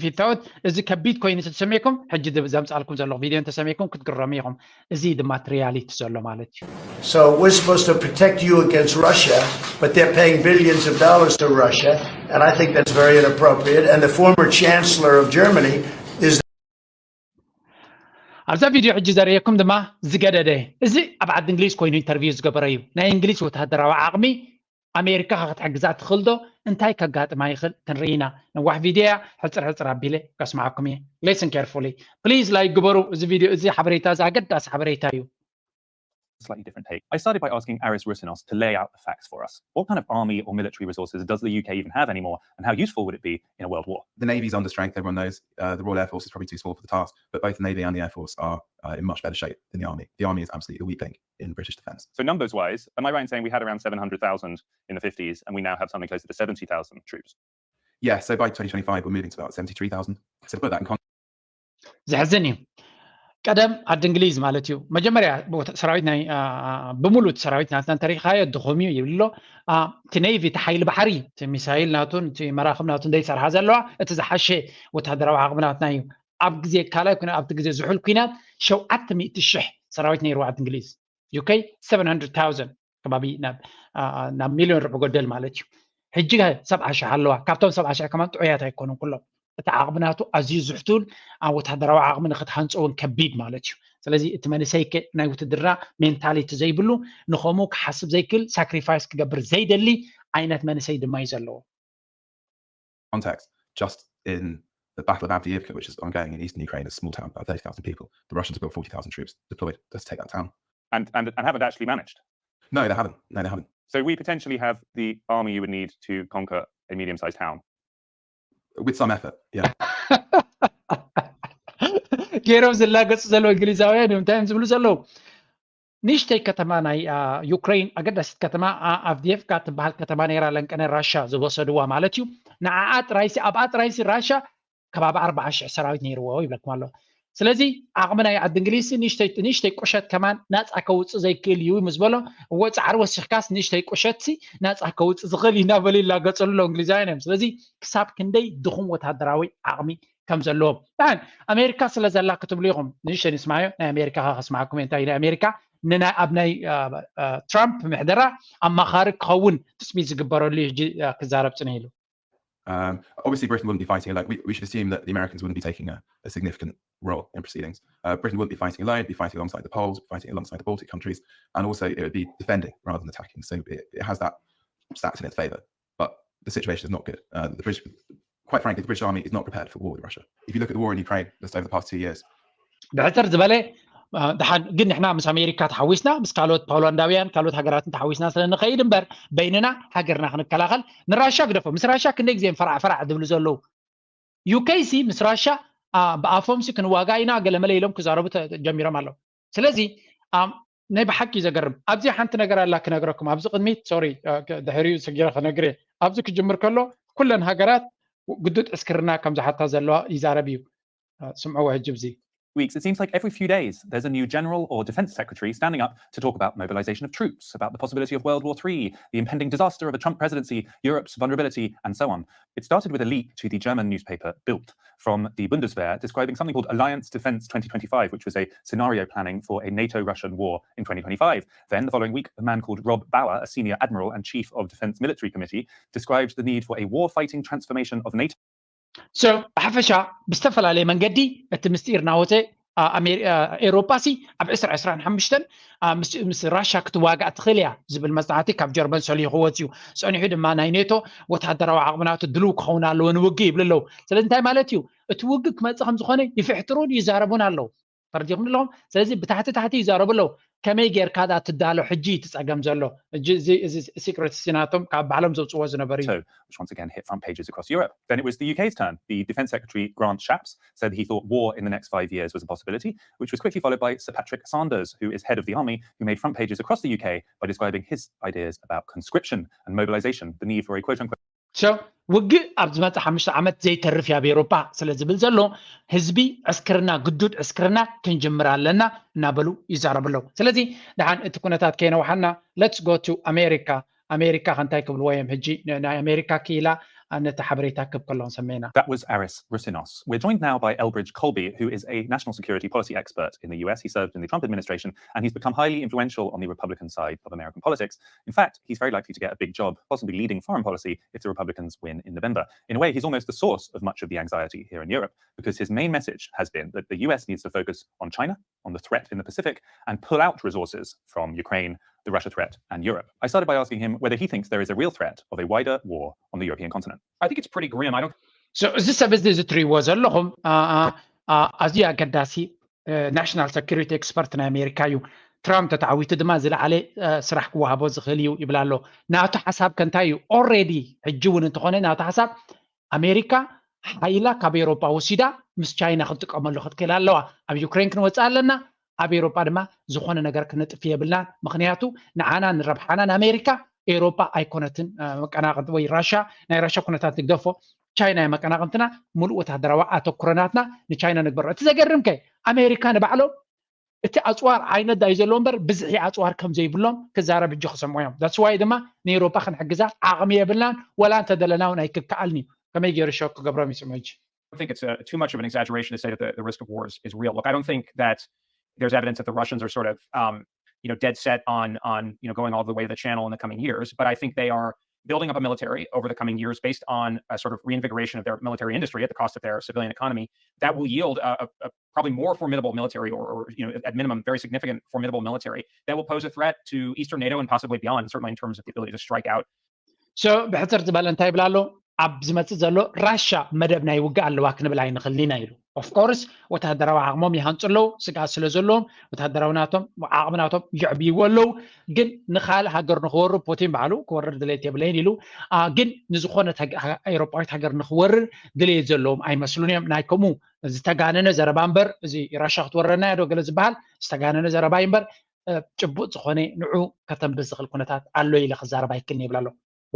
ፊታውት እዚ ከቢድ ኮይኑ ተሰሚዕኩም ሕጂ ዘምፃልኩም ዘለኹ ቪድዮ እንተሰሚዕኩም ክትግረሙ ኢኹም። እዚ ድማ እቲ ሪያሊቲ ዘሎ ማለት እዩ። So we're supposed to protect you against Russia, but they're paying billions of dollars to Russia, and I think that's very inappropriate. And the former chancellor of Germany is ኣብዛ ቪድዮ ሕጂ ዘርእየኩም ድማ ዝገደደ፣ እዚ ኣብ ዓዲ እንግሊዝ ኮይኑ ኢንተርቪው ዝገበረ እዩ። ናይ እንግሊዝ ወታደራዊ ዓቕሚ ኣሜሪካ ክትሕግዛ ትኽእል ዶ? እንታይ ከጋጥማ ይኽእል? ክንርኢ ኢና። ነዋሕ ቪድዮ እያ፣ ሕፅር ሕፅር ኣቢለ ከስምዓኩም እየ። Listen carefully please, like ግበሩ። እዚ ቪድዮ እዚ ሓበሬታ፣ እዚ ኣገዳሲ ሓበሬታ እዩ። Slightly different take. I started by asking Aris Russinos to lay out the facts for us. What kind of army or military resources does the U K even have anymore, and how useful would it be in a world war? The Navy's understrength, everyone knows. Uh, the Royal Air Force is probably too small for the task, but both the Navy and the Air Force are uh, in much better shape than the Army. The Army is absolutely the weak link in British defence. So, numbers wise, am I right in saying we had around seven hundred thousand in the fifties and we now have something closer to seventy thousand troops? Yeah, so by twenty twenty-five, we're moving to about seventy-three thousand. So, to put that in context, ዘሕዝን እዩ። ቀደም ዓዲ እንግሊዝ ማለት እዩ መጀመርያ ሰራዊት ናይ ብምሉእ ሰራዊት ናትና እንተሪኢኻዮ ድኹም እዩ ይብሎ። እቲ ኔቪ እቲ ሓይሊ ባሕሪ እቲ ሚሳይል ናቱን እቲ መራኽብ ናቱን ዘይሰርሓ ዘለዋ እቲ ዝሓሸ ወታደራዊ ዓቕሚ ናትና እዩ። ኣብ ግዜ ካልኣይ ኩናት ኣብቲ ግዜ ዝሑል ኩናት ሸውዓተ ሚእቲ ሽሕ ሰራዊት ነይርዋ ዓዲ እንግሊዝ። UK ሰቨን ሃንድረድ ታውዘንድ ከባቢ ናብ ሚልዮን ርብዒ ጎደል ማለት እዩ። ሕጂ ሰብዓ ሽሕ ኣለዋ። ካብቶም ሰብዓ ሽሕ ከማን ጥዑያት ኣይኮኑን ኩሎም። እቲ ዓቕሚ ናቱ ኣዝዩ ዝሕቱል፣ ኣብ ወታደራዊ ዓቕሚ ንክትሃንፆ እውን ከቢድ ማለት እዩ። ስለዚ እቲ መንእሰይ ናይ ውትድርና ሜንታሊቲ ዘይብሉ፣ ንኸምኡ ክሓስብ ዘይክእል፣ ሳክሪፋይስ ክገብር ዘይደሊ ዓይነት መንእሰይ ድማ እዩ ዘለዎ። Context, just in the Battle of Avdiivka, which is ongoing in eastern Ukraine, a small town of about thirty thousand people, the Russians have got forty thousand troops deployed just to take that town. And, and, and haven't actually managed. No, they haven't. No, they haven't. So we potentially have the army you would need to conquer a medium-sized town. With some effort, yeah. ገይሮም ዝላገፁ ዘለዉ እንግሊዛውያን እዮም። እንታይ እዮም ዝብሉ ዘለዉ? ንእሽተይ ከተማ ናይ ዩክሬን፣ ኣገዳሲት ከተማ ኣቭዲየፍካ ትበሃል ከተማ ነይራ፣ ለንቀነ ራሻ ዝወሰድዋ ማለት እዩ። ንዓኣ ጥራይሲ፣ ኣብኣ ጥራይሲ ራሻ ከባቢ ኣርባዓ ሽሕ ሰራዊት ነይርዎ ይብለኩም ኣሎ። ስለዚ ዓቕሚ ናይ ዓዲ እንግሊዝ ንእሽተይ ቁሸት ከማን ናፃ ከውፅእ ዘይክእል እዩ ምስ በሎ፣ እወ ፃዕሪ ወሲኽካስ ንእሽተይ ቁሸትሲ ናፃ ከውፅእ ዝኽእል እዩ እናበሉ ይላገፅሉ ኣለዉ እንግሊዛውያን እዮም። ስለዚ ክሳብ ክንደይ ድኹም ወታደራዊ ዓቕሚ ከም ዘለዎም። ኣሜሪካ ስለ ዘላ ክትብሉ ኢኹም። ንእሽተይ ንስማዮ፣ ናይ ኣሜሪካ ከስማዕኩም እንታይ ናይ ኣሜሪካ ንናይ ኣብ ናይ ትራምፕ ምሕደራ ኣማኻሪ ክኸውን ትፅቢት ዝግበረሉ እዩ። ሕጂ ክዛረብ ፅነ ኢሉ። Um, obviously, Britain wouldn't be fighting like we, we should assume that the Americans wouldn't be taking a, a significant role in proceedings. Uh, Britain wouldn't be fighting alone; it'd be fighting alongside the Poles, fighting alongside the Baltic countries, and also it would be defending rather than attacking. So it, it has that stats in its favour. But the situation is not good. Uh, the British, quite frankly, the British Army is not prepared for war with Russia. If you look at the war in Ukraine just over the past two years, ብሕፅር ዝበለ ደሓን ግን ንሕና ምስ ኣሜሪካ ተሓዊስና ምስ ካልኦት ፖላንዳውያን ካልኦት ሃገራትን ተሓዊስና ስለ ንኸይድ እምበር በይንና ሃገርና ክንከላኸል ንራሻ ግደፎ። ምስ ራሻ ክንደይ ግዜ ፈራዕ ፈራዕ ዝብሉ ዘለዉ። ዩኬ ሲ ምስ ራሻ ብኣፎም ሲ ክንዋጋ ኢና ገለመለ ኢሎም ክዛረቡ ጀሚሮም ኣለዉ። ስለዚ ናይ ብሓቂ ዘገርም። ኣብዚ ሓንቲ ነገር ኣላ ክነግረኩም። ኣብዚ ቅድሚት ሶሪ ድሕሪኡ ሰጊረ ክነግር እየ። ኣብዚ ክጅምር ከሎ ኩለን ሃገራት ግዱድ ዕስክርና ከም ዝሓታ ዘለዋ ይዛረብ እዩ። ስምዕዎ ሕጂ ብዚ weeks, it seems like every few days there's a new general or defense secretary standing up to talk about mobilization of troops, about the possibility of World War Three, the impending disaster of a Trump presidency, Europe's vulnerability, and so on. It started with a leak to the German newspaper Bild from the Bundeswehr describing something called Alliance Defense twenty twenty-five, which was a scenario planning for a NATO-Russian war in twenty twenty-five. Then, the following week, a man called Rob Bauer, a senior admiral and chief of Defense Military Committee, described the need for a war-fighting transformation of NATO. So ብሓፈሻ ብዝተፈላለየ መንገዲ እቲ ምስጢር እናወፀ ኤሮጳ ሲ ኣብ ዕስራ ዕስራን ሓሙሽተን ምስ ራሻ ክትዋጋእ ትኽእል እያ ዝብል መፅናዕቲ ካብ ጀርመን ሰሊኹ ወፅዩ። ፀኒሑ ድማ ናይ ኔቶ ወታደራዊ ዓቕምናቱ ድልው ክኸውን ኣለዎ ንውግእ ይብሉ ኣለዉ። ስለዚ እንታይ ማለት እዩ? እቲ ውግእ ክመፅእ ከም ዝኾነ ይፍሕጥሩን ይዛረቡን ኣለዉ። ተረዲኹም ኣለኹም? ስለዚ ብታሕቲ ታሕቲ ይዛረቡ ኣለዉ። ከመይ ጌርካ ዳ ትዳሎ ሕጂ እቲ ጸገም ዘሎ? እዚ ሲክሬት ሲናቶም ካብ ባዕሎም ዘውፅዎ ዝነበሩ እዩ። Which once again hit front pages across Europe. Then it was the UK's turn. The Defence Secretary Grant Shapps said he thought war in the next five years was a possibility, which was quickly followed by Sir Patrick Sanders, who is head of the army, who made front pages across the UK by describing his ideas about conscription and mobilisation, the need for a quote-unquote So ውግእ ኣብ ዝመፅእ ሓሙሽተ ዓመት ዘይተርፍ እያ ኣብ ኤውሮጳ ስለ ዝብል ዘሎ ህዝቢ ዕስክርና ግዱድ ዕስክርና ክንጅምር ኣለና እናበሉ ይዛረቡ ኣለዉ። ስለዚ ደሓን እቲ ኩነታት ከይነውሓና let's go to ኣሜሪካ። ኣሜሪካ ከ እንታይ ክብልዎ እዮም ሕጂ? ናይ ኣሜሪካ ክኢላ ነቲ ሓበሬታ ክብ ከሎ ክንሰምዕ ኢና። That was Aris Russinos. We're joined now by Elbridge Colby, who is a national security policy expert in the U S. He served in the Trump administration and he's become highly influential on the Republican side of American politics. In fact, he's very likely to get a big job, possibly leading foreign policy, if the Republicans win in November. In a way, he's almost the source of much of the anxiety here in Europe, because his main message has been that the U S needs to focus on China, on the threat in the Pacific, and pull out resources from Ukraine, the Russia threat, and Europe. I started by asking him whether he thinks there is a real threat of a wider war on the European continent. I think it's pretty grim. I don't So እዚ ሰብ እዚ እዚ ትሪእዎ ዘለኹም ኣዝዩ ኣገዳሲ ናሽናል ሰኪሪቲ ኤክስፐርት ናይ ኣሜሪካ እዩ። ትራምፕ ተተዓዊቱ ድማ ዝለዓለ ስራሕ ክወሃቦ ዝኽእል እዩ ይብል ኣሎ። ናቱ ሓሳብ ከ እንታይ እዩ? ኦልሬዲ ሕጂ እውን እንተኾነ ናቱ ሓሳብ ኣሜሪካ ሓይላ ካብ ኤውሮጳ ወሲዳ ምስ ቻይና ክትጥቀመሉ ክትክእል ኣለዋ። ኣብ ዩክሬን ክንወፅእ ኣለና፣ ኣብ ኤውሮጳ ድማ ዝኾነ ነገር ክነጥፍ የብልናን። ምኽንያቱ ንዓና ንረብሓና ንኣሜሪካ ኤውሮጳ ኣይኮነትን መቀናቕንቲ ወይ ራሻ ናይ ራሻ ኩነታት ንግደፎ ቻይና እያ መቀናቕንትና። ሙሉእ ወታደራዊ ኣተኩሮ ናትና ንቻይና ንግበሮ። እቲ ዘገርም ከ ኣሜሪካ ንባዕሎም እቲ ኣፅዋር ዓይነት ዳዩ ዘለዎ እምበር ብዝሒ ኣፅዋር ከም ዘይብሎም ክዛረብ ሕጂ ክሰምዑ እዮም። That's why ድማ ንኤውሮጳ ክንሕግዛ ዓቕሚ የብልናን፣ ወላ እንተደለና እውን ኣይክከኣልን እዩ። ከመይ ገይሩ ሾክ ክገብሮም ይስምዑ ሕጂ? I think it's uh, too much of an exaggeration to say that the, the risk of war is, is real. Look, I don't think that there's evidence that the Russians are sort of um, you know dead set on on you know going all the way to the channel in the coming years. But I think they are building up a military over the coming years based on a sort of reinvigoration of their military industry at the cost of their civilian economy that will yield a, a, a probably more formidable military, or, or you know at minimum very significant formidable military that will pose a threat to Eastern NATO and possibly beyond, certainly in terms of the ability to strike out. So ብሕፅር ዝበለ እንታይ ይብላ ኣሎ? ኣብ ዝመፅእ ዘሎ ራሻ መደብ ናይ ውግእ ኣለዋ ክንብል ኣይንኽልን ኢና ኢሉ። Of course ወተሃደራዊ ዓቕሞም ይሃንፁ ኣለዉ፣ ስግኣት ስለ ዘለዎም ወተሃደራዊ ናቶም ዓቕሚ ናቶም ይዕብይዎ ኣለዉ። ግን ንኻልእ ሃገር ንክወርር ፑቲን ባዕሉ ክወርር ድሌት የብለይን ኢሉ። ግን ንዝኾነ ኤውሮጳዊት ሃገር ንክወርር ድሌት ዘለዎም ኣይመስሉን እዮም። ናይ ከምኡ ዝተጋነነ ዘረባ እምበር፣ እዚ ራሻ ክትወረና እያ ዶ ገለ ዝበሃል ዝተጋነነ ዘረባ እዩ እምበር፣ ጭቡጥ ዝኾነ ንዑ ከተንብስ ዝኽእል ኩነታት ኣሎ ኢለ ክዛረብ ኣይክልን ይብል ኣሎ።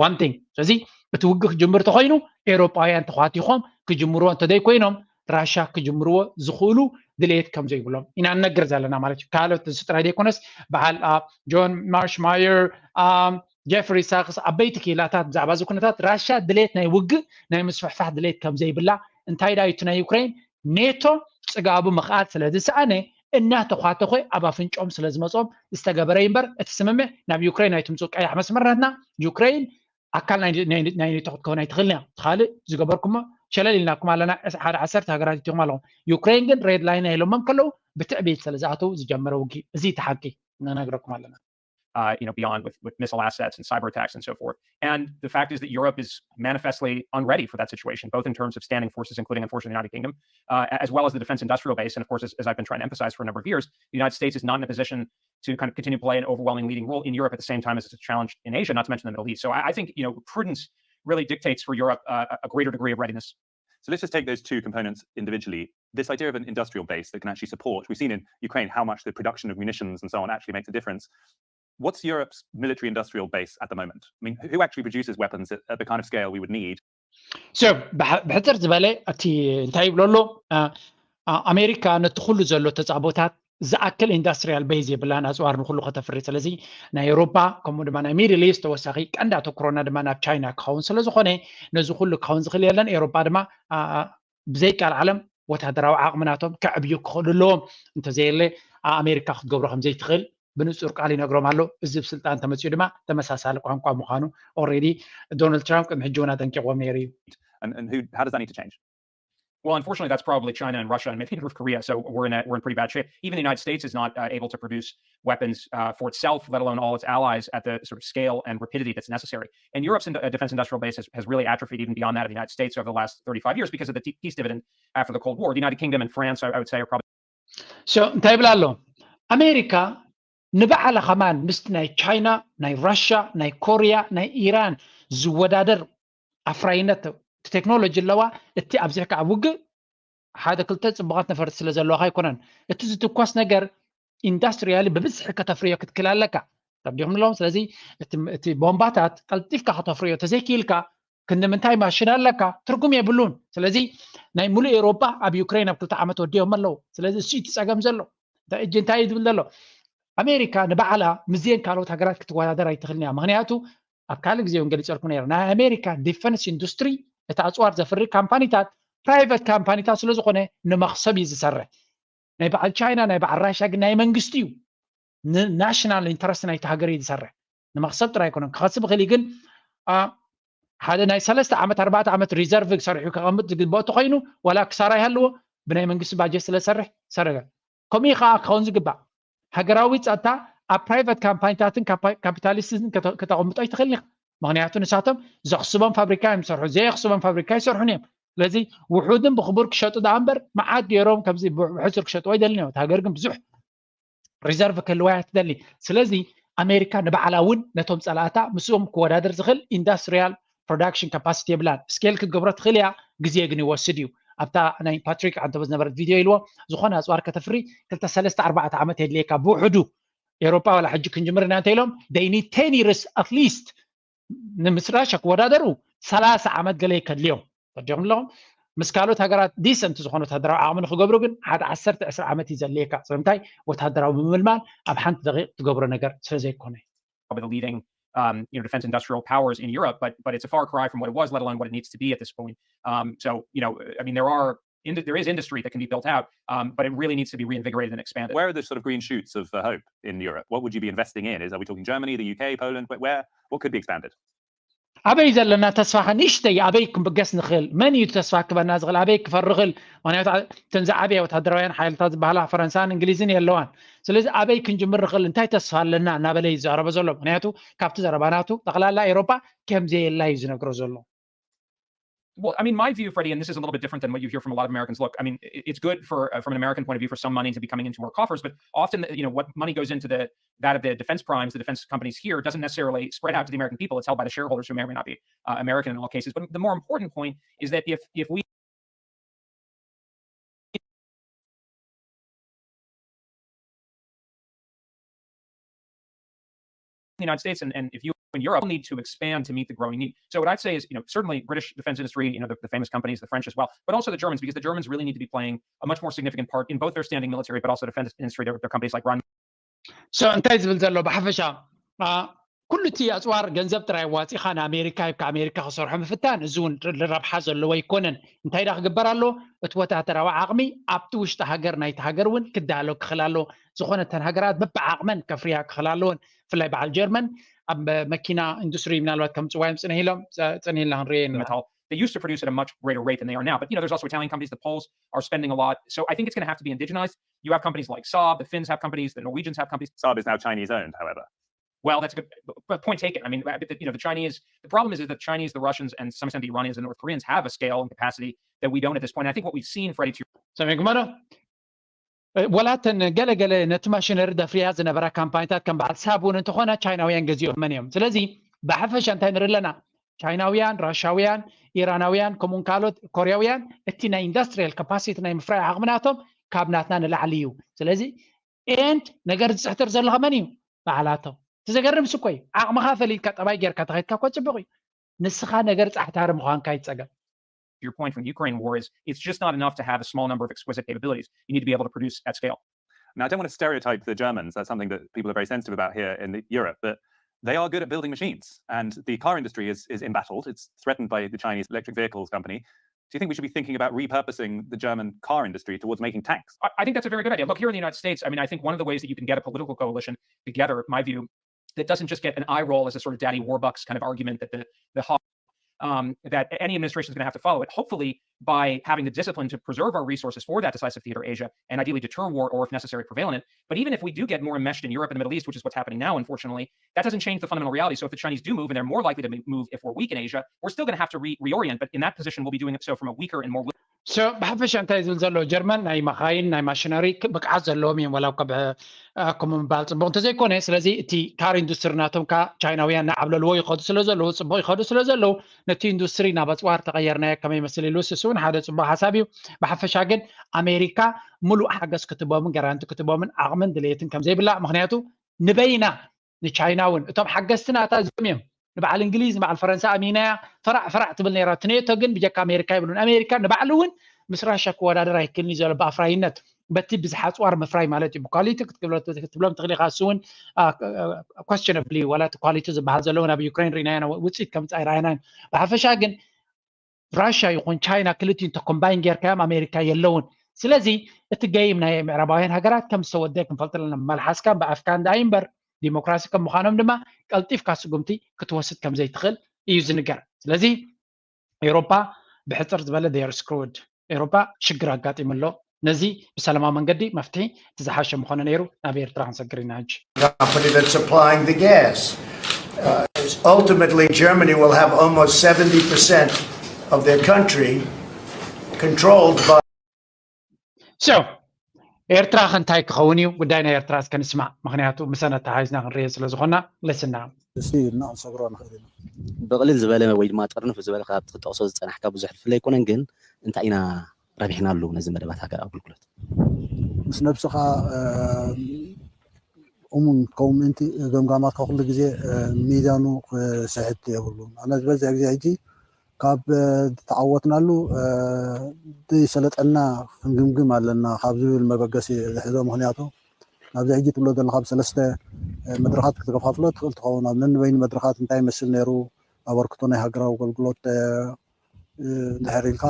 One thing። ስለዚ እቲ ውግእ ክጅምር ተኮይኑ ኤውሮጳውያን ተኳቲኾም ክጅምርዎ እንተዘይኮይኖም ራሻ ክጅምርዎ ዝኽእሉ ድሌት ከም ዘይብሎም ኢና ንነግር ዘለና ማለት እዩ። ካልኦት እዚ ጥራይ ዘይኮነስ በዓል ጆን ማርሽ ማየር፣ ጀፍሪ ሳክስ ዓበይቲ ክኢላታት ብዛዕባ እዚ ኩነታት ራሻ ድሌት ናይ ውግእ ናይ ምስፍሕፋሕ ድሌት ከም ዘይብላ እንታይ ዳዩ እቲ ናይ ዩክሬን ኔቶ ጽጋቡ ምኽኣል ስለ ዝሰኣነ እናተኳተኾ ኣብ ኣፍንጮም ስለ ዝመጾም ዝተገበረ እዩ እምበር እቲ ስምምዕ ናብ ዩክሬን ኣይትምጽኡ ቀያሕ መስመር ናትና ዩክሬን ኣካል ናይ ኔቶ ክትከውን ኣይትኽእልን እያ። ካልእ ዝገበርኩሞ ሸለል ኢልናኩም ኣለና። ሓደ ዓሰርተ ሃገራት ኢትኹም ኣለኹም። ዩክሬን ግን ሬድ ላይን ኢሎሞም ከለዉ ብትዕቢት ስለ ዝኣተዉ ዝጀመረ ውግእ እዚ እቲ ሓቂ ንነግረኩም ኣለና። uh, you know, beyond with, with missile assets and cyber attacks and so forth. And the fact is that Europe is manifestly unready for that situation, both in terms of standing forces, including, unfortunately, the United Kingdom, uh, as well as the defense industrial base. And of course, as, as I've been trying to emphasize for a number of years, the United States is not in a position to kind of continue to play an overwhelming leading role in Europe at the same time as it's a challenge in Asia, not to mention the Middle East. So I, I think, you know, prudence really dictates for Europe uh, a greater degree of readiness. So let's just take those two components individually. This idea of an industrial base that can actually support, we've seen in Ukraine how much the production of munitions and so on actually makes a difference. What's Europe's military industrial base at the moment? I mean, who actually produces weapons at, at the kind of scale we would need? So ብሕፅር ዝበለ እቲ እንታይ ይብሎ ኣሎ? ኣሜሪካ ነቲ ኩሉ ዘሎ ተፃቦታት ዝኣክል ኢንዳስትሪያል ቤዝ የብላን ኣፅዋር ንኩሉ ከተፍሪ። ስለዚ ናይ ኤውሮፓ ከምኡ ድማ ናይ ሚድል ኢስት ተወሳኺ ቀንዲ ኣተኩሮና ድማ ናብ ቻይና ክኸውን ስለ ዝኾነ ነዚ ኩሉ ክኸውን ዝኽእል የለን። ኤውሮፓ ድማ ብዘይቃል ዓለም ወታደራዊ ዓቕሚ ናቶም ከዕብዩ ክኽእሉ ኣለዎም። እንተዘየለ ኣሜሪካ ክትገብሮ ከም ዘይትኽእል ብንጹር ቃል ይነግሮም ኣሎ። እዚ ብስልጣን ተመጺኡ ድማ ተመሳሳሊ ቋንቋ ምዃኑ ኦልሬዲ ዶናልድ ትራምፕ ቅድሚ ሕጂ እውን ኣጠንቂቕዎም ነይሩ እዩ። And, and who, how does that need to change? Well, unfortunately, that's probably China and Russia and maybe North Korea. So we're in a, we're in pretty bad shape. Even the United States is not uh, able to produce weapons uh, for itself, let alone all its allies, at the sort of scale and rapidity that's necessary. And Europe's in, uh, defense industrial base has, has really atrophied even beyond that of the United States over the last thirty-five years because of the peace dividend after the Cold War. The United Kingdom and France, I, I would say, are probably So እንታይ ይብል ኣሎ? ኣሜሪካ ንባዕላ ከማን ምስቲ ናይ ቻይና፣ ናይ ራሻ፣ ናይ ኮርያ፣ ናይ ኢራን ዝወዳደር ኣፍራይነት ቴክኖሎጂ ኣለዋ። እቲ ኣብዚሕካ ኣብ ውግእ ሓደ ክልተ ጽቡቓት ነፈርቲ ስለ ዘለዋካ ኣይኮነን። እቲ ዝትኮስ ነገር ኢንዳስትሪያሊ ብብዝሒ ከተፍርዮ ክትክል ኣለካ። ተረዲኹም ኣለኹም? ስለዚ እቲ ቦምባታት ቀልጢፍካ ከተፍርዮ ተዘይክኢልካ ክንዲ ምንታይ ማሽን ኣለካ? ትርጉም የብሉን። ስለዚ ናይ ሙሉእ ኤውሮጳ ኣብ ዩክሬን ኣብ ክልተ ዓመት ወዲኦም ኣለዉ። ስለዚ እሱ እቲ ጸገም ዘሎ እጂ እንታይ እዩ ዝብል ዘሎ? ኣሜሪካ ንባዕላ ምስዚአን ካልኦት ሃገራት ክትወዳደር ኣይትኽእልን እያ። ምክንያቱ ኣብ ካልእ ግዜ እውን ገሊፀልኩም ነይረ። ናይ ኣሜሪካ ዲፈንስ ኢንዱስትሪ እቲ ኣፅዋር ዘፍሪ ካምፓኒታት ፕራይቨት ካምፓኒታት ስለ ዝኾነ ንመክሰብ እዩ ዝሰርሕ። ናይ በዓል ቻይና ናይ በዓል ራሻ ግን ናይ መንግስቲ እዩ። ንናሽናል ኢንተረስት ናይቲ ሃገር እዩ ዝሰርሕ። ንመክሰብ ጥራይ ኣይኮነን ክኸስብ ይኽእል እዩ። ግን ሓደ ናይ ሰለስተ ዓመት ኣርባዕተ ዓመት ሪዘርቭ ሰሪሑ ከቐምጥ ዝግበኦ ተኮይኑ ዋላ ክሳራ ይሃልዎ ብናይ መንግስቲ ባጀት ስለ ዝሰርሕ ሰረገ። ከምኡ ከዓ ክኸውን ዝግባእ። ሃገራዊ ፀጥታ ኣብ ፕራይቨት ካምፓኒታትን ካፒታሊስትን ከተቐምጦ ኣይትኽእልን ኢኻ። ምክንያቱ ንሳቶም ዘኽስቦም ፋብሪካ እዮም ዝሰርሑ፣ ዘየኽስቦም ፋብሪካ ይሰርሑን እዮም። ስለዚ ውሑድን ብክቡር ክሸጡ ደኣ እምበር መዓት ገይሮም ከምዚ ብሕሱር ክሸጥዎ ኣይደልን እዮም። እቲ ሃገር ግን ብዙሕ ሪዘርቭ ክህልዋ እያ ትደሊ። ስለዚ ኣሜሪካ ንባዕላ እውን ነቶም ፀላእታ ምስኦም ክወዳደር ዝኽእል ኢንዳስትሪያል ፕሮዳክሽን ካፓሲቲ የብላን። ስኬል ክትገብሮ ትኽእል እያ፣ ግዜ ግን ይወስድ እዩ። ኣብታ ናይ ፓትሪክ ዓንተቦ ዝነበረት ቪድዮ ኢልዎ ዝኾነ ኣፅዋር ከተፍሪ ክልተ ሰለስተ ኣርባዕተ ዓመት የድልየካ ብውሕዱ። ኤውሮጳ ዋላ ሕጂ ክንጅምር ኢና እንተኢሎም they need ten years at least ንምስራሽ ክወዳደሩ ሰላሳ ዓመት ገለ ከድልዮም። ተረዲኹም ኣለኹም? ምስ ካልኦት ሃገራት ዲሰንት ዝኾነ ወታደራዊ ዓቕሚ ንክገብሩ ግን ሓደ ዓሰርተ ዕስራ ዓመት እዩ ዘድልየካ። ስለምንታይ? ወታደራዊ ምምልማል ኣብ ሓንቲ ደቂቕ ትገብሮ ነገር ስለ ዘይኮነ። probably the leading um, you know, defense industrial powers in Europe, but but it's a far cry from what it was, let alone what it needs to be at this point. Um, so you know, I mean, there are in, there is industry that can be built out, um, but it really needs to be reinvigorated and expanded. Where are the sort of green shoots of uh, hope in Europe? What would you be investing in? Is are we talking Germany, the U K, Poland? Where, where what could be expanded? ኣበይ ዘለና ተስፋ ንእሽተይ ኣበይ ክንብገስ ንኽእል? መን እዩ ተስፋ ክበና ዝኽእል? ኣበይ ክፈር ኽእል? ምክንያቱ እተን ዝዓበያ ወታደራውያን ሓይልታት ዝበሃላ ፈረንሳን እንግሊዝን የለዋን። ስለዚ ኣበይ ክንጅምር ንኽእል? እንታይ ተስፋ ኣለና እናበለ እዩ ዝዛረበ ዘሎ። ምክንያቱ ካብቲ ዘረባናቱ ጠቕላላ ኤሮፓ ከምዘየላ እዩ ዝነግሮ ዘሎ። Well, I mean, my view, Freddie, and this is a little bit different than what you hear from a lot of Americans. Look, I mean, it's good for uh, from an American point of view for some money to be coming into our coffers, but often, you know, what money goes into the that of the defense primes, the defense companies here, doesn't necessarily spread out to the American people. It's held by the shareholders, who may or may not be uh, American in all cases. But the more important point is that if if we the United States and, and if you in Europe need to expand to meet the growing need. So what I'd say is, you know, certainly British defense industry, you know, the, the famous companies, the French as well, but also the Germans, because the Germans really need to be playing a much more significant part in both their standing military, but also defense industry. Their, their companies like Rheinmetall. So እንታይ ዝብል ዘሎ ብሓፈሻ ኩሉ እቲ ኣፅዋር ገንዘብ ጥራይ ዋፂኻ ንኣሜሪካ ይብካ ኣሜሪካ ክሰርሖ ምፍታን እዚ እውን ረብሓ ዘለዎ ኣይኮነን። እንታይ ዳ ክግበር ኣሎ? እቲ ወታደራዊ ዓቕሚ ኣብቲ ውሽጢ ሃገር ናይቲ ሃገር እውን ክዳሎ ክኽእል ኣሎ። ዝኾነ እተን ሃገራት በብዓቕመን ከፍርያ ክኽእል ኣለወን። ብፍላይ በዓል ጀርመን ኣብ መኪና ኢንዱስትሪ ምናልባት ከም ፅዋዮም ፅንሕ ኢሎም ፅንሕ ኢልና ክንሪኦ ኢና። They used to produce at a much greater rate than they are now. But you know, there's also Italian companies. The Poles are spending a lot. So I think it's going to have to be indigenized. You have companies like Saab. The Finns have companies. The Norwegians have companies. Saab is now Chinese owned, however. Well, that's a good but point taken. I mean, you know, the Chinese, the problem is, is that Chinese, the Russians, and to some extent the Iranians and North Koreans have a scale and capacity that we don't at this point. And I think what we've seen, Freddie, to ሰሚዕኩሞ ዶ? ወላተን ገለገለ ነቲ ማሽነሪ ደፍርያ ዝነበራ ካምፓኒታት ከም በዓል ሳብ እውን እንተኾና ቻይናውያን ገዚኦመን እዮም። ስለዚ ብሓፈሻ እንታይ ንርኢ ኣለና? ቻይናውያን፣ ራሻውያን፣ ኢራናውያን ከምኡውን ካልኦት ኮርያውያን እቲ ናይ ኢንዳስትሪያል ካፓሲቲ ናይ ምፍራይ ዓቕምናቶም ካብ ናትና ንላዕሊ እዩ። ስለዚ ኤንድ ነገር ዝፅሕትር ዘለኻ መን እዩ? በዓላቶም። እቲ ዘገርም ስኮ እዩ። ዓቕምኻ ፈሊጥካ ጠባይ ጌርካ ተኸድካ እኮ ፅቡቕ እዩ። ንስኻ ነገር ፃሕታሪ ምዃንካ ይፀገም። Your point from the Ukraine war is it's just not enough to have a small number of exquisite capabilities. You need to be able to produce at scale. Now, I don't want to stereotype the Germans. That's something that people are very sensitive about here in the, Europe. But they are good at building machines, and the car industry is is embattled. It's threatened by the Chinese electric vehicles company. Do you think we should be thinking about repurposing the German car industry towards making tanks? I, I think that's a very good idea. Look, here in the United States, I mean, I think one of the ways that you can get a political coalition together, my view, that doesn't just get an eye roll as a sort of daddy Warbucks kind of argument that the the um, that any administration is going to have to follow it, hopefully by having the discipline to preserve our resources for that decisive theater Asia and ideally deter war or, if necessary, prevail in it. But even if we do get more enmeshed in Europe and the Middle East, which is what's happening now, unfortunately, that doesn't change the fundamental reality. So if the Chinese do move, and they're more likely to move if we're weak in Asia, we're still going to have to re- reorient. But in that position, we'll be doing it so from a weaker and more So ብሓፈሻ እንታይ ዝብል ዘሎ ጀርመን ናይ መኻይን ናይ ማሽነሪ ብቅዓት ዘለዎም እዮም ዋላ እኳ ከምኡ ምባል ፅቡቅ እንተዘይኮነ ስለዚ እቲ ካር ኢንዱስትሪ ናቶም ከዓ ቻይናውያን ናዓብለልዎ ይኸዱ ስለ ዘለዉ ፅቡቅ ይኸዱ ስለ ዘለዉ ነቲ ኢንዱስትሪ ናብ ኣፅዋር ተቀየርናዮ ከመይ ይመስል ኢሉ እሱ እውን ሓደ ፅቡቅ ሓሳብ እዩ። ብሓፈሻ ግን ኣሜሪካ ሙሉእ ሓገዝ ክትቦምን ጋራንቲ ክትቦምን ዓቕምን ድሌትን ከምዘይብላ ምክንያቱ ንበይና ንቻይና እውን እቶም ሓገዝቲ ናታ እዚኦም እዮም። ንበዓል እንግሊዝ ንበዓል ፈረንሳ ኣሚናያ ፈራዕ ፈራዕ ትብል ነይራ እቲ ኔቶ ግን ብጀካ ኣሜሪካ ይብሉን ኣሜሪካ ንባዕሉ እውን ምስ ራሻ ክወዳደር ኣይክእልን እዩ ዘሎ ብኣፍራይነት በቲ ብዝሓ ኣፅዋር ምፍራይ ማለት እዩ ብኳሊቲ ክትብሎም ትኽእል ኢኻ እሱ እውን questionably ዋላ እቲ ኳሊቲ ዝበሃል ዘሎ እውን ኣብ ዩክሬን ርኢናዮ ውፅኢት ከምፃ ኣይረኣናን። ብሓፈሻ ግን ራሽያ ይኹን ቻይና ክልቲኡ እንተ ኮምባይን ጌርካዮም ኣሜሪካ የለውን። ስለዚ እቲ ገይም ናይ ምዕራባውያን ሃገራት ከም ዝተወደአ ክንፈልጥ ኣለና። ብመልሓስካ ብኣፍካ እንዳ እምበር ዲሞክራሲ ከም ምዃኖም ድማ ቀልጢፍካ ስጉምቲ ክትወስድ ከም ዘይትኽእል እዩ ዝንገር። ስለዚ ኤውሮፓ ብሕፅር ዝበለ they are screwed። ኤውሮፓ ሽግር ኣጋጢሙ ኣሎ። ነዚ ብሰላማዊ መንገዲ መፍትሒ እቲ ዝሓሸ ምኾነ ነይሩ። ናብ ኤርትራ ክንሰግር ኢና ሕጂ። company that's supplying the gas. Uh, ultimately, Germany will have almost seventy percent of their country controlled by So ኤርትራ ከ እንታይ ክኸውን እዩ? ጉዳይ ናይ ኤርትራ እስከ ንስማዕ። ምኽንያቱ ምሰን ኣተሓሒዝና ክንርእዮ ስለ ዝኾንና። Listen now. ብቕልል ዝበለ ወይ ድማ ጥርንፍ ዝበለ ካብ ትጠቕሶ ዝፀናሕካ ብዙሕ ፍለ ኣይኮነን፣ ግን እንታይ ኢና ረቢሕናሉ ነዚ መደባት ሃገር ኣገልግሎት? ምስ ነብስኻ እሙን ከው ምእንቲ ገምጋማትካ ኩሉ ግዜ ሚዛኑ ክስሕት የብሉን። ኣነ ዝበዝሕ ግዜ ሕጂ ካብ ተዓወትናሉ ዘይሰለጠና ክንግምግም ኣለና ካብ ዝብል መበገሲ ዝሕዞ። ምክንያቱ ናብዚ ሕጂ ትብሎ ዘለካ ብሰለስተ መድረኻት ክትከፋፍሎ ትኽእል ትኸውን። ኣብ ነንበይኑ መድረኻት እንታይ ይመስል ነይሩ ኣበርክቶ ናይ ሃገራዊ ኣገልግሎት እንድሕር ኢልካ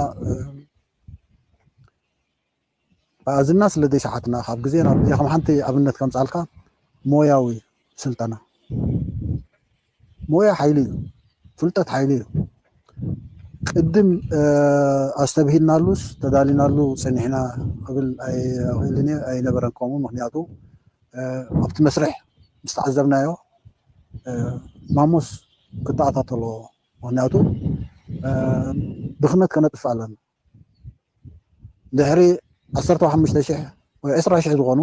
ኣዝና ስለ ዘይሰሓትና ካብ ግዜ ናብ ግዜ ከም ሓንቲ ኣብነት ከምፃልካ ሞያዊ ስልጠና ሞያ ሓይሊ እዩ። ፍልጠት ሓይሊ እዩ። ቅድም ኣስተብሂልናሉስ ተዳሊናሉ ፅኒሕና ክብል ኣይኽእልን እየ፣ ኣይነበረን ከምኡ። ምክንያቱ ኣብቲ መስርሕ ምስ ተዓዘብናዮ ማሞስ ክተኣታተሎ። ምክንያቱ ብክነት ከነጥፍእ ኣለና። ድሕሪ ዓሰርተ ሓሙሽተ ሽሕ ወይ ዕስራ ሽሕ ዝኾኑ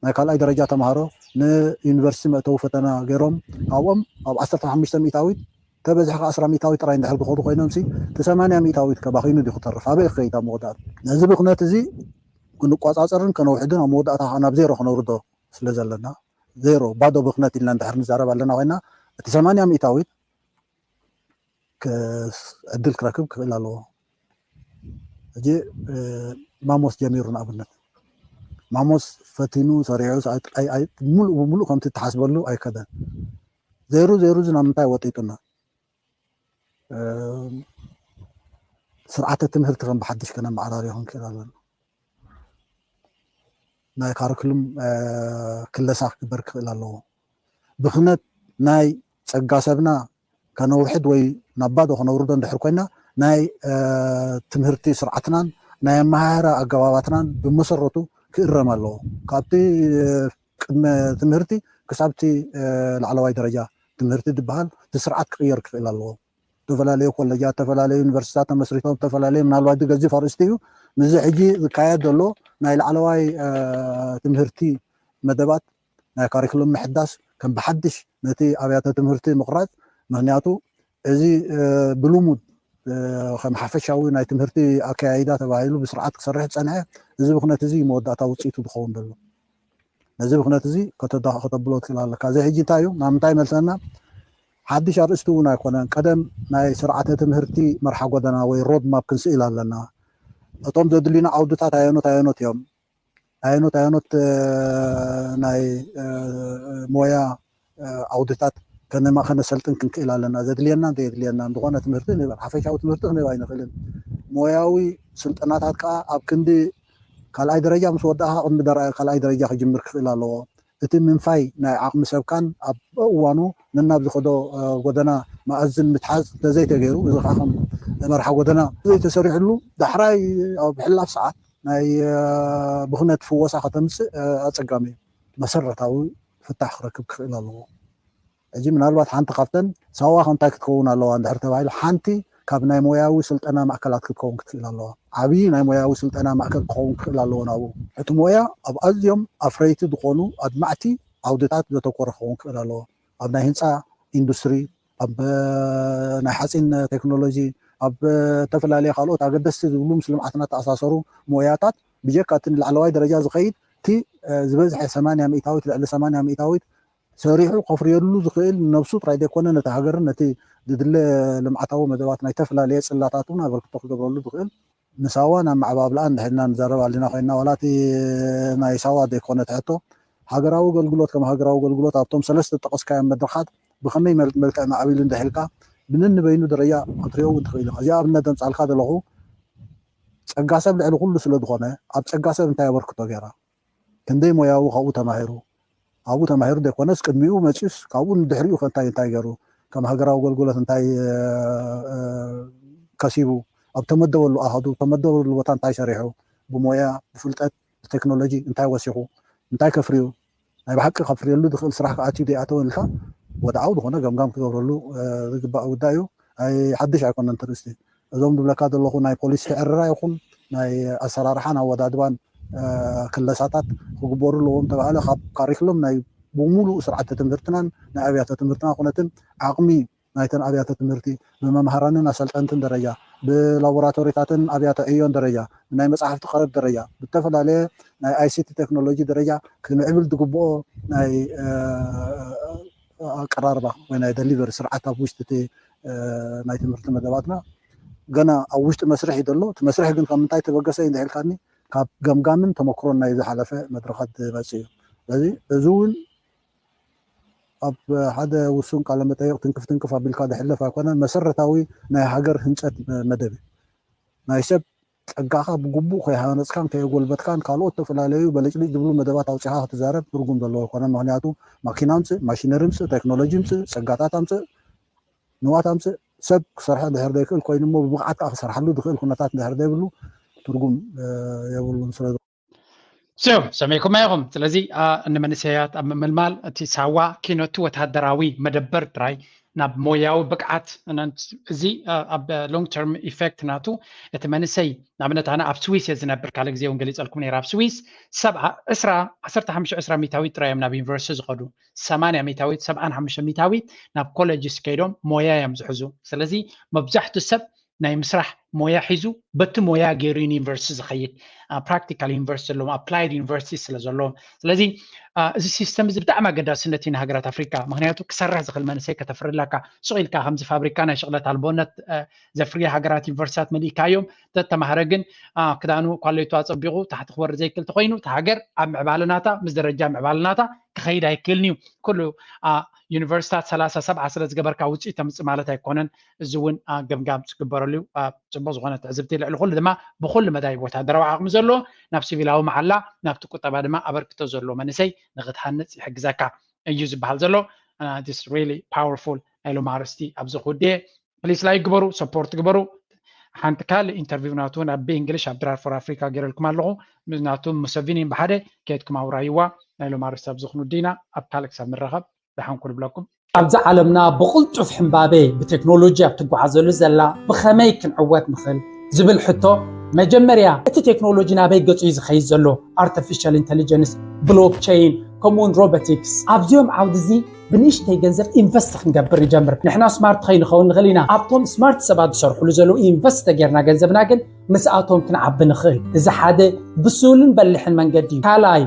ናይ ካልኣይ ደረጃ ተምሃሮ ንዩኒቨርሲቲ መእተዊ ፈተና ገይሮም ኣብኦም ኣብ ዓሰርተ ሓሙሽተ ሚእታዊት ተበዝሒ ከ ዓስራ ሚእታዊት ጥራይ እንድሕር ዝኸዱ ኮይኖም ሲ እቲ ሰማንያ ሚእታዊት ከባኺኑ ዲ ክተርፍ ኣበይ ክኸይድ ኣብ መወዳእታ? ነዚ ብክነት እዚ ክንቆፃፀርን ከነውሕድን ኣብ መወዳእታ ከዓ ናብ ዜሮ ክነውርዶ ስለ ዘለና ዜሮ ባዶ ብክነት ኢልና እንድሕር ንዛረብ ኣለና ኮይና እቲ ሰማንያ ሚእታዊት ዕድል ክረክብ ክኽእል ኣለዎ። ሕጂ ማሞስ ጀሚሩ ንኣብነት ማሞስ ፈቲኑ ሰሪዑ ሙሉእ ብሙሉእ ከምቲ ትሓስበሉ ኣይከደን። ዜሩ ዜሩ እዚ ናብ ምንታይ ወጢጡና? ስርዓተ ትምህርቲ ከም ብሓድሽ ከነመዓራርዮ ክንክእል ኣለና። ናይ ካሪክሉም ክለሳ ክግበር ክኽእል ኣለዎ። ብክነት ናይ ፀጋ ሰብና ከነውሕድ ወይ ናብ ባዶ ከነውርዶ እንድሕር ኮይና ናይ ትምህርቲ ስርዓትናን ናይ ኣመሃህራ ኣገባባትናን ብመሰረቱ ክእረም ኣለዎ። ካብቲ ቅድመ ትምህርቲ ክሳብቲ ላዕለዋይ ደረጃ ትምህርቲ ዝበሃል እቲ ስርዓት ክቕየር ክኽእል ኣለዎ። ዝተፈላለዩ ኮለጃት፣ ዝተፈላለዩ ዩኒቨርሲታት ተመስሪቶም ዝተፈላለዩ ምናልባት ዝገዝፍ ኣርእስቲ እዩ። ምስዚ ሕጂ ዝካየድ ዘሎ ናይ ላዕለዋይ ትምህርቲ መደባት ናይ ካሪክሎም ምሕዳስ ከም ብሓድሽ ነቲ ኣብያተ ትምህርቲ ምቕራፅ። ምክንያቱ እዚ ብልሙድ ከም ሓፈሻዊ ናይ ትምህርቲ ኣከያይዳ ተባሂሉ ብስርዓት ክሰርሕ ዝፀንሐ እዚ ብክነት እዚ መወዳእታ ውፅኢቱ ዝኸውን ዘሎ። ነዚ ብክነት እዚ ከተብሎ ትኽእል ኣለካ። እዚ ሕጂ እንታይ እዩ ናብ ምንታይ መልሰና? ሓድሽ ኣርእስቲ እውን ኣይኮነን። ቀደም ናይ ስርዓተ ትምህርቲ መርሓ ጎደና ወይ ሮድ ማፕ ክንስእል ኣለና። እቶም ዘድልዩና ዓውድታት ኣየኖት ኣየኖት እዮም? ኣየኖት ኣየኖት ናይ ሞያ ዓውድታት ከነሰልጥን ክንክእል ኣለና? ዘድልየናን ዘየድልየናን ዝኾነ ትምህርቲ ንህብ ሓፈሻዊ ትምህርቲ ክንህብ ኣይንኽእልን። ሞያዊ ስልጠናታት ከዓ ኣብ ክንዲ ካልኣይ ደረጃ ምስ ወዳእካ ቅድሚ ካልኣይ ደረጃ ክጅምር ክኽእል ኣለዎ። እቲ ምንፋይ ናይ ዓቕሚ ሰብካን ኣብ እዋኑ ነናብ ዝኸዶ ጎደና መኣዝን ምትሓዝ እንተዘይተገይሩ እዚ ከዓ ከም መርሓ ጎደና ዘይተሰሪሕሉ ዳሕራይ ኣብ ሕላፍ ሰዓት ናይ ብኽነት ፍወሳ ከተምፅእ ኣፀጋሚ እዩ። መሰረታዊ ፍታሕ ክረክብ ክኽእል ኣለዎ። ሕጂ ምናልባት ሓንቲ ካብተን ሳዋ ከ እንታይ ክትከውን ኣለዋ እንድሕር ተባሂሉ ሓንቲ ካብ ናይ ሞያዊ ስልጠና ማእከላት ክትከውን ክትክእል ኣለዋ። ዓብዪ ናይ ሞያዊ ስልጠና ማእከል ክኸውን ክኽእል ኣለዎ ናብኡ። እቲ ሞያ ኣብ ኣዝዮም ኣፍረይቲ ዝኾኑ ኣድማዕቲ ዓውድታት ዘተኮረ ክኸውን ክኽእል ኣለዎ። ኣብ ናይ ህንፃ ኢንዱስትሪ፣ ኣብ ናይ ሓፂን ቴክኖሎጂ፣ ኣብ ዝተፈላለዩ ካልኦት ኣገደስቲ ዝብሉ ምስ ልምዓትና ተኣሳሰሩ ሞያታት ብጀካ እቲ ንላዕለዋይ ደረጃ ዝኸይድ እቲ ዝበዝሐ ሰማንያ ሚእታዊት ልዕሊ ሰማንያ ሚእታዊት ሰሪሑ ከፍርየሉ ዝኽእል ነብሱ ጥራይ ዘይኮነ ነቲ ሃገርን ነቲ ዝድለ ልምዓታዊ መደባት ናይ ተፈላለየ ፅላታት እውን ኣበርክቶ ክገብረሉ ዝኽእል ንሳዋ ናብ ማዕባብልኣ እንድሕልና ንዛረብ ኣለና ኮይና ዋላ እቲ ናይ ሳዋ ዘይኮነ ትሕቶ ሃገራዊ ኣገልግሎት ከም ሃገራዊ ኣገልግሎት ኣብቶም ሰለስተ ጠቀስካዮም መድረኻት ብኸመይ መልክዕ ማዕቢሉ እንድሕልካ ብነንበይኑ ደረጃ ክትሪኦ እውን ትኽእል ኢኻ። እዚኣ ኣብነት ዘምፃልካ ዘለኹ ፀጋ ሰብ ልዕሊ ኩሉ ስለ ዝኾነ ኣብ ፀጋ ሰብ እንታይ ኣበርክቶ ገይራ ክንደይ ሞያዊ ካብኡ ተማሂሩ ኣብኡ ተማሂሩ ዘይኮነስ ቅድሚኡ መፂኡስ ካብኡ ንድሕሪኡ ከ እንታይ እንታይ ገይሩ ከም ሃገራዊ ኣገልግሎት እንታይ ከሲቡ ኣብ ተመደበሉ ኣሃዱ ተመደበሉ ቦታ እንታይ ሰሪሑ ብሞያ ብፍልጠት ብቴክኖሎጂ እንታይ ወሲኹ እንታይ ከፍርዩ ናይ ብሓቂ ከፍርየሉ ዝኽእል ስራሕ ክኣትዩ ዘይኣተወ ኢልካ ወድዓዊ ዝኾነ ገምጋም ክገብረሉ ዝግባእ ጉዳይ እዩ። ኣይ ሓድሽ ኣይኮነን ትርእስቲ እዞም ዝብለካ ዘለኹ ናይ ፖሊሲ ዕረራ ይኹን ናይ ኣሰራርሓን ኣወዳድባን ክለሳታት ክግበሩ ኣለዎም ተባህለ ካብ ካሪክሎም ናይ ብሙሉእ ስርዓተ ትምህርትናን ናይ ኣብያተ ትምህርትና ኩነትን ዓቕሚ ናይተን ኣብያተ ትምህርቲ ብመምሃራንን ኣሰልጠንትን ደረጃ ብላቦራቶሪታትን ኣብያተ ዕዮን ደረጃ ብናይ መፅሓፍቲ ቀረብ ደረጃ ብተፈላለየ ናይ ኣይሲቲ ቴክኖሎጂ ደረጃ ክምዕብል ዝግብኦ ናይ ኣቀራርባ ወይ ናይ ደሊቨሪ ስርዓት ኣብ ውሽጢ እቲ ናይ ትምህርቲ መደባትና ገና ኣብ ውሽጢ መስርሕ እዩ ዘሎ። እቲ መስርሕ ግን ካብ ምንታይ ተበገሰ እዩ እንድሕልካኒ ካብ ገምጋምን ተመክሮን ናይ ዝሓለፈ መድረኻት ዝመፅእ እዩ። ስለዚ እዚ እውን ኣብ ሓደ ውሱን ቃለ መጠይቕ ትንክፍ ትንክፍ ኣቢልካ ዝሕለፍ ኣይኮነን። መሰረታዊ ናይ ሃገር ህንፀት መደብ እዩ። ናይ ሰብ ጸጋኻ ብግቡእ ከይሃነጽካን ከየጎልበትካን ካልኦት ተፈላለዩ በለጭልጭ ዝብሉ መደባት ኣውጺኻ ክትዛረብ ትርጉም ዘለዎ ኣይኮነን። ምክንያቱ ማኪና ምጽእ፣ ማሽነሪ ምጽእ፣ ቴክኖሎጂ ምጽእ፣ ጸጋታት ኣምጽእ፣ ንዋት ኣምጽእ፣ ሰብ ክሰርሐ ድሕር ዘይክእል ኮይኑ እሞ ብብቕዓት ከዓ ክሰርሓሉ ዝኽእል ኩነታት ድሕር ዘይብሉ ትርጉም የብሉን። ስለ ሰሚዕኩም ኢኹም። ስለዚ ንመንእሰያት ኣብ ምምልማል እቲ ሳዋ ኪነቱ ወታደራዊ መደበር ጥራይ ናብ ሞያዊ ብቅዓት እዚ ኣብ long term effect ናቱ እቲ መንእሰይ ንኣብነት ኣነ ኣብ ስዊስ እየ ዝነብር ካልእ ግዜ እውን ገሊፀልኩም ነይረ ኣብ ስዊስ ሰብዓ ዕስራ ዓሰርተ ሓሙሽተ ዕስራ ሚታዊት ጥራይ እዮም ናብ ዩኒቨርሲቲ ዝኸዱ ሰማንያ ሚታዊት ሰብዓን ሓሙሽተ ሚታዊት ናብ ኮሌጅስ ከይዶም ሞያ እዮም ዝሕዙ ስለዚ መብዛሕቱ ሰብ ናይ ምስራሕ ሞያ ሒዙ በቲ ሞያ ገይሩ ዩኒቨርሲቲ ዝኸይድ ፕራክቲካል ዩኒቨርሲቲ ዘለዎም ኣፕላይድ ዩኒቨርሲቲ ስለ ዘለዎም ስለዚ እዚ ሲስተም እዚ ብጣዕሚ ኣገዳስነት እዩ ንሃገራት ኣፍሪካ ምክንያቱ ክሰርሕ ዝኽእል መንእሰይ ከተፍርለካ ሱቕ ኢልካ ከምዚ ፋብሪካ ናይ ሽቕለት ኣልቦነት ዘፍርየ ሃገራት ዩኒቨርሲታት መሊእካዮም ተተማህረ ግን ክዳኑ ኳሌቱ ኣፀቢቑ ታሕቲ ክወርድ ዘይክእል ተኮይኑ እቲ ሃገር ኣብ ምዕባለ ናታ ምስ ደረጃ ምዕባለ ናታ ክኸይድ ኣይክእልን እዩ ኩሉ ዩኒቨርሲታት ሰላሳ ሰብዓ ስለ ዝገበርካ ውፅኢት ተምፅእ ማለት ኣይኮነን እዚ እውን ገምጋም ዝግበረሉ እዩ ፅቡቅ ዝኾነ ትዕዝብቲ ልዕሊ ኩሉ ድማ ብኩሉ መዳይ ወታደራዊ ዓቕሚ ዘለዎ ናብ ሲቪላዊ መዓላ ናብቲ ቁጠባ ድማ ኣበርክቶ ዘለዎ መንእሰይ ንክትሃንፅ ይሕግዘካ እዩ ዝበሃል ዘሎ this really powerful ናይ ሎም ኣርስቲ ኣብዚ ክውድየ ፕሊስ ላይክ ግበሩ ሰፖርት ግበሩ ሓንቲ ካልእ ኢንተርቪው ናቱ እውን ኣብ ብእንግሊሽ ኣብ ድራር ፎር ኣፍሪካ ገይረልኩም ኣለኹ ናቱ ሙሰቪኒ ብሓደ ከየድኩም ኣውራይዋ ናይ ሎም ኣርስቲ ኣብዚ ክንውዲ ኢና ኣብ ካልእ ክሳብ ንራኸብ ደሓን ኩሉ ብለኩም ኣብዛ ዓለምና ብቕልጡፍ ሕምባቤ ብቴክኖሎጂ ኣብ ትጓዓዘሉ ዘላ ብኸመይ ክንዕወት ንኽእል ዝብል ሕቶ መጀመርያ እቲ ቴክኖሎጂ ናበይ ገጹ እዩ ዝኸይድ ዘሎ ኣርቲፊሻል ኢንተሊጀንስ ብሎክቸይን ከምኡውን ሮቦቲክስ ኣብዚኦም ዓውዲ እዚ ብንእሽተይ ገንዘብ ኢንቨስት ክንገብር ንጀምር ንሕና ስማርት ከይንኸውን ንኽእል ኢና ኣብቶም ስማርት ሰባት ዝሰርሕሉ ዘለዉ ኢንቨስት ተጌርና ገንዘብና ግን ምስኣቶም ክንዓቢ ንኽእል እዚ ሓደ ብስሉን በሊሕን መንገዲ እዩ ካልኣይ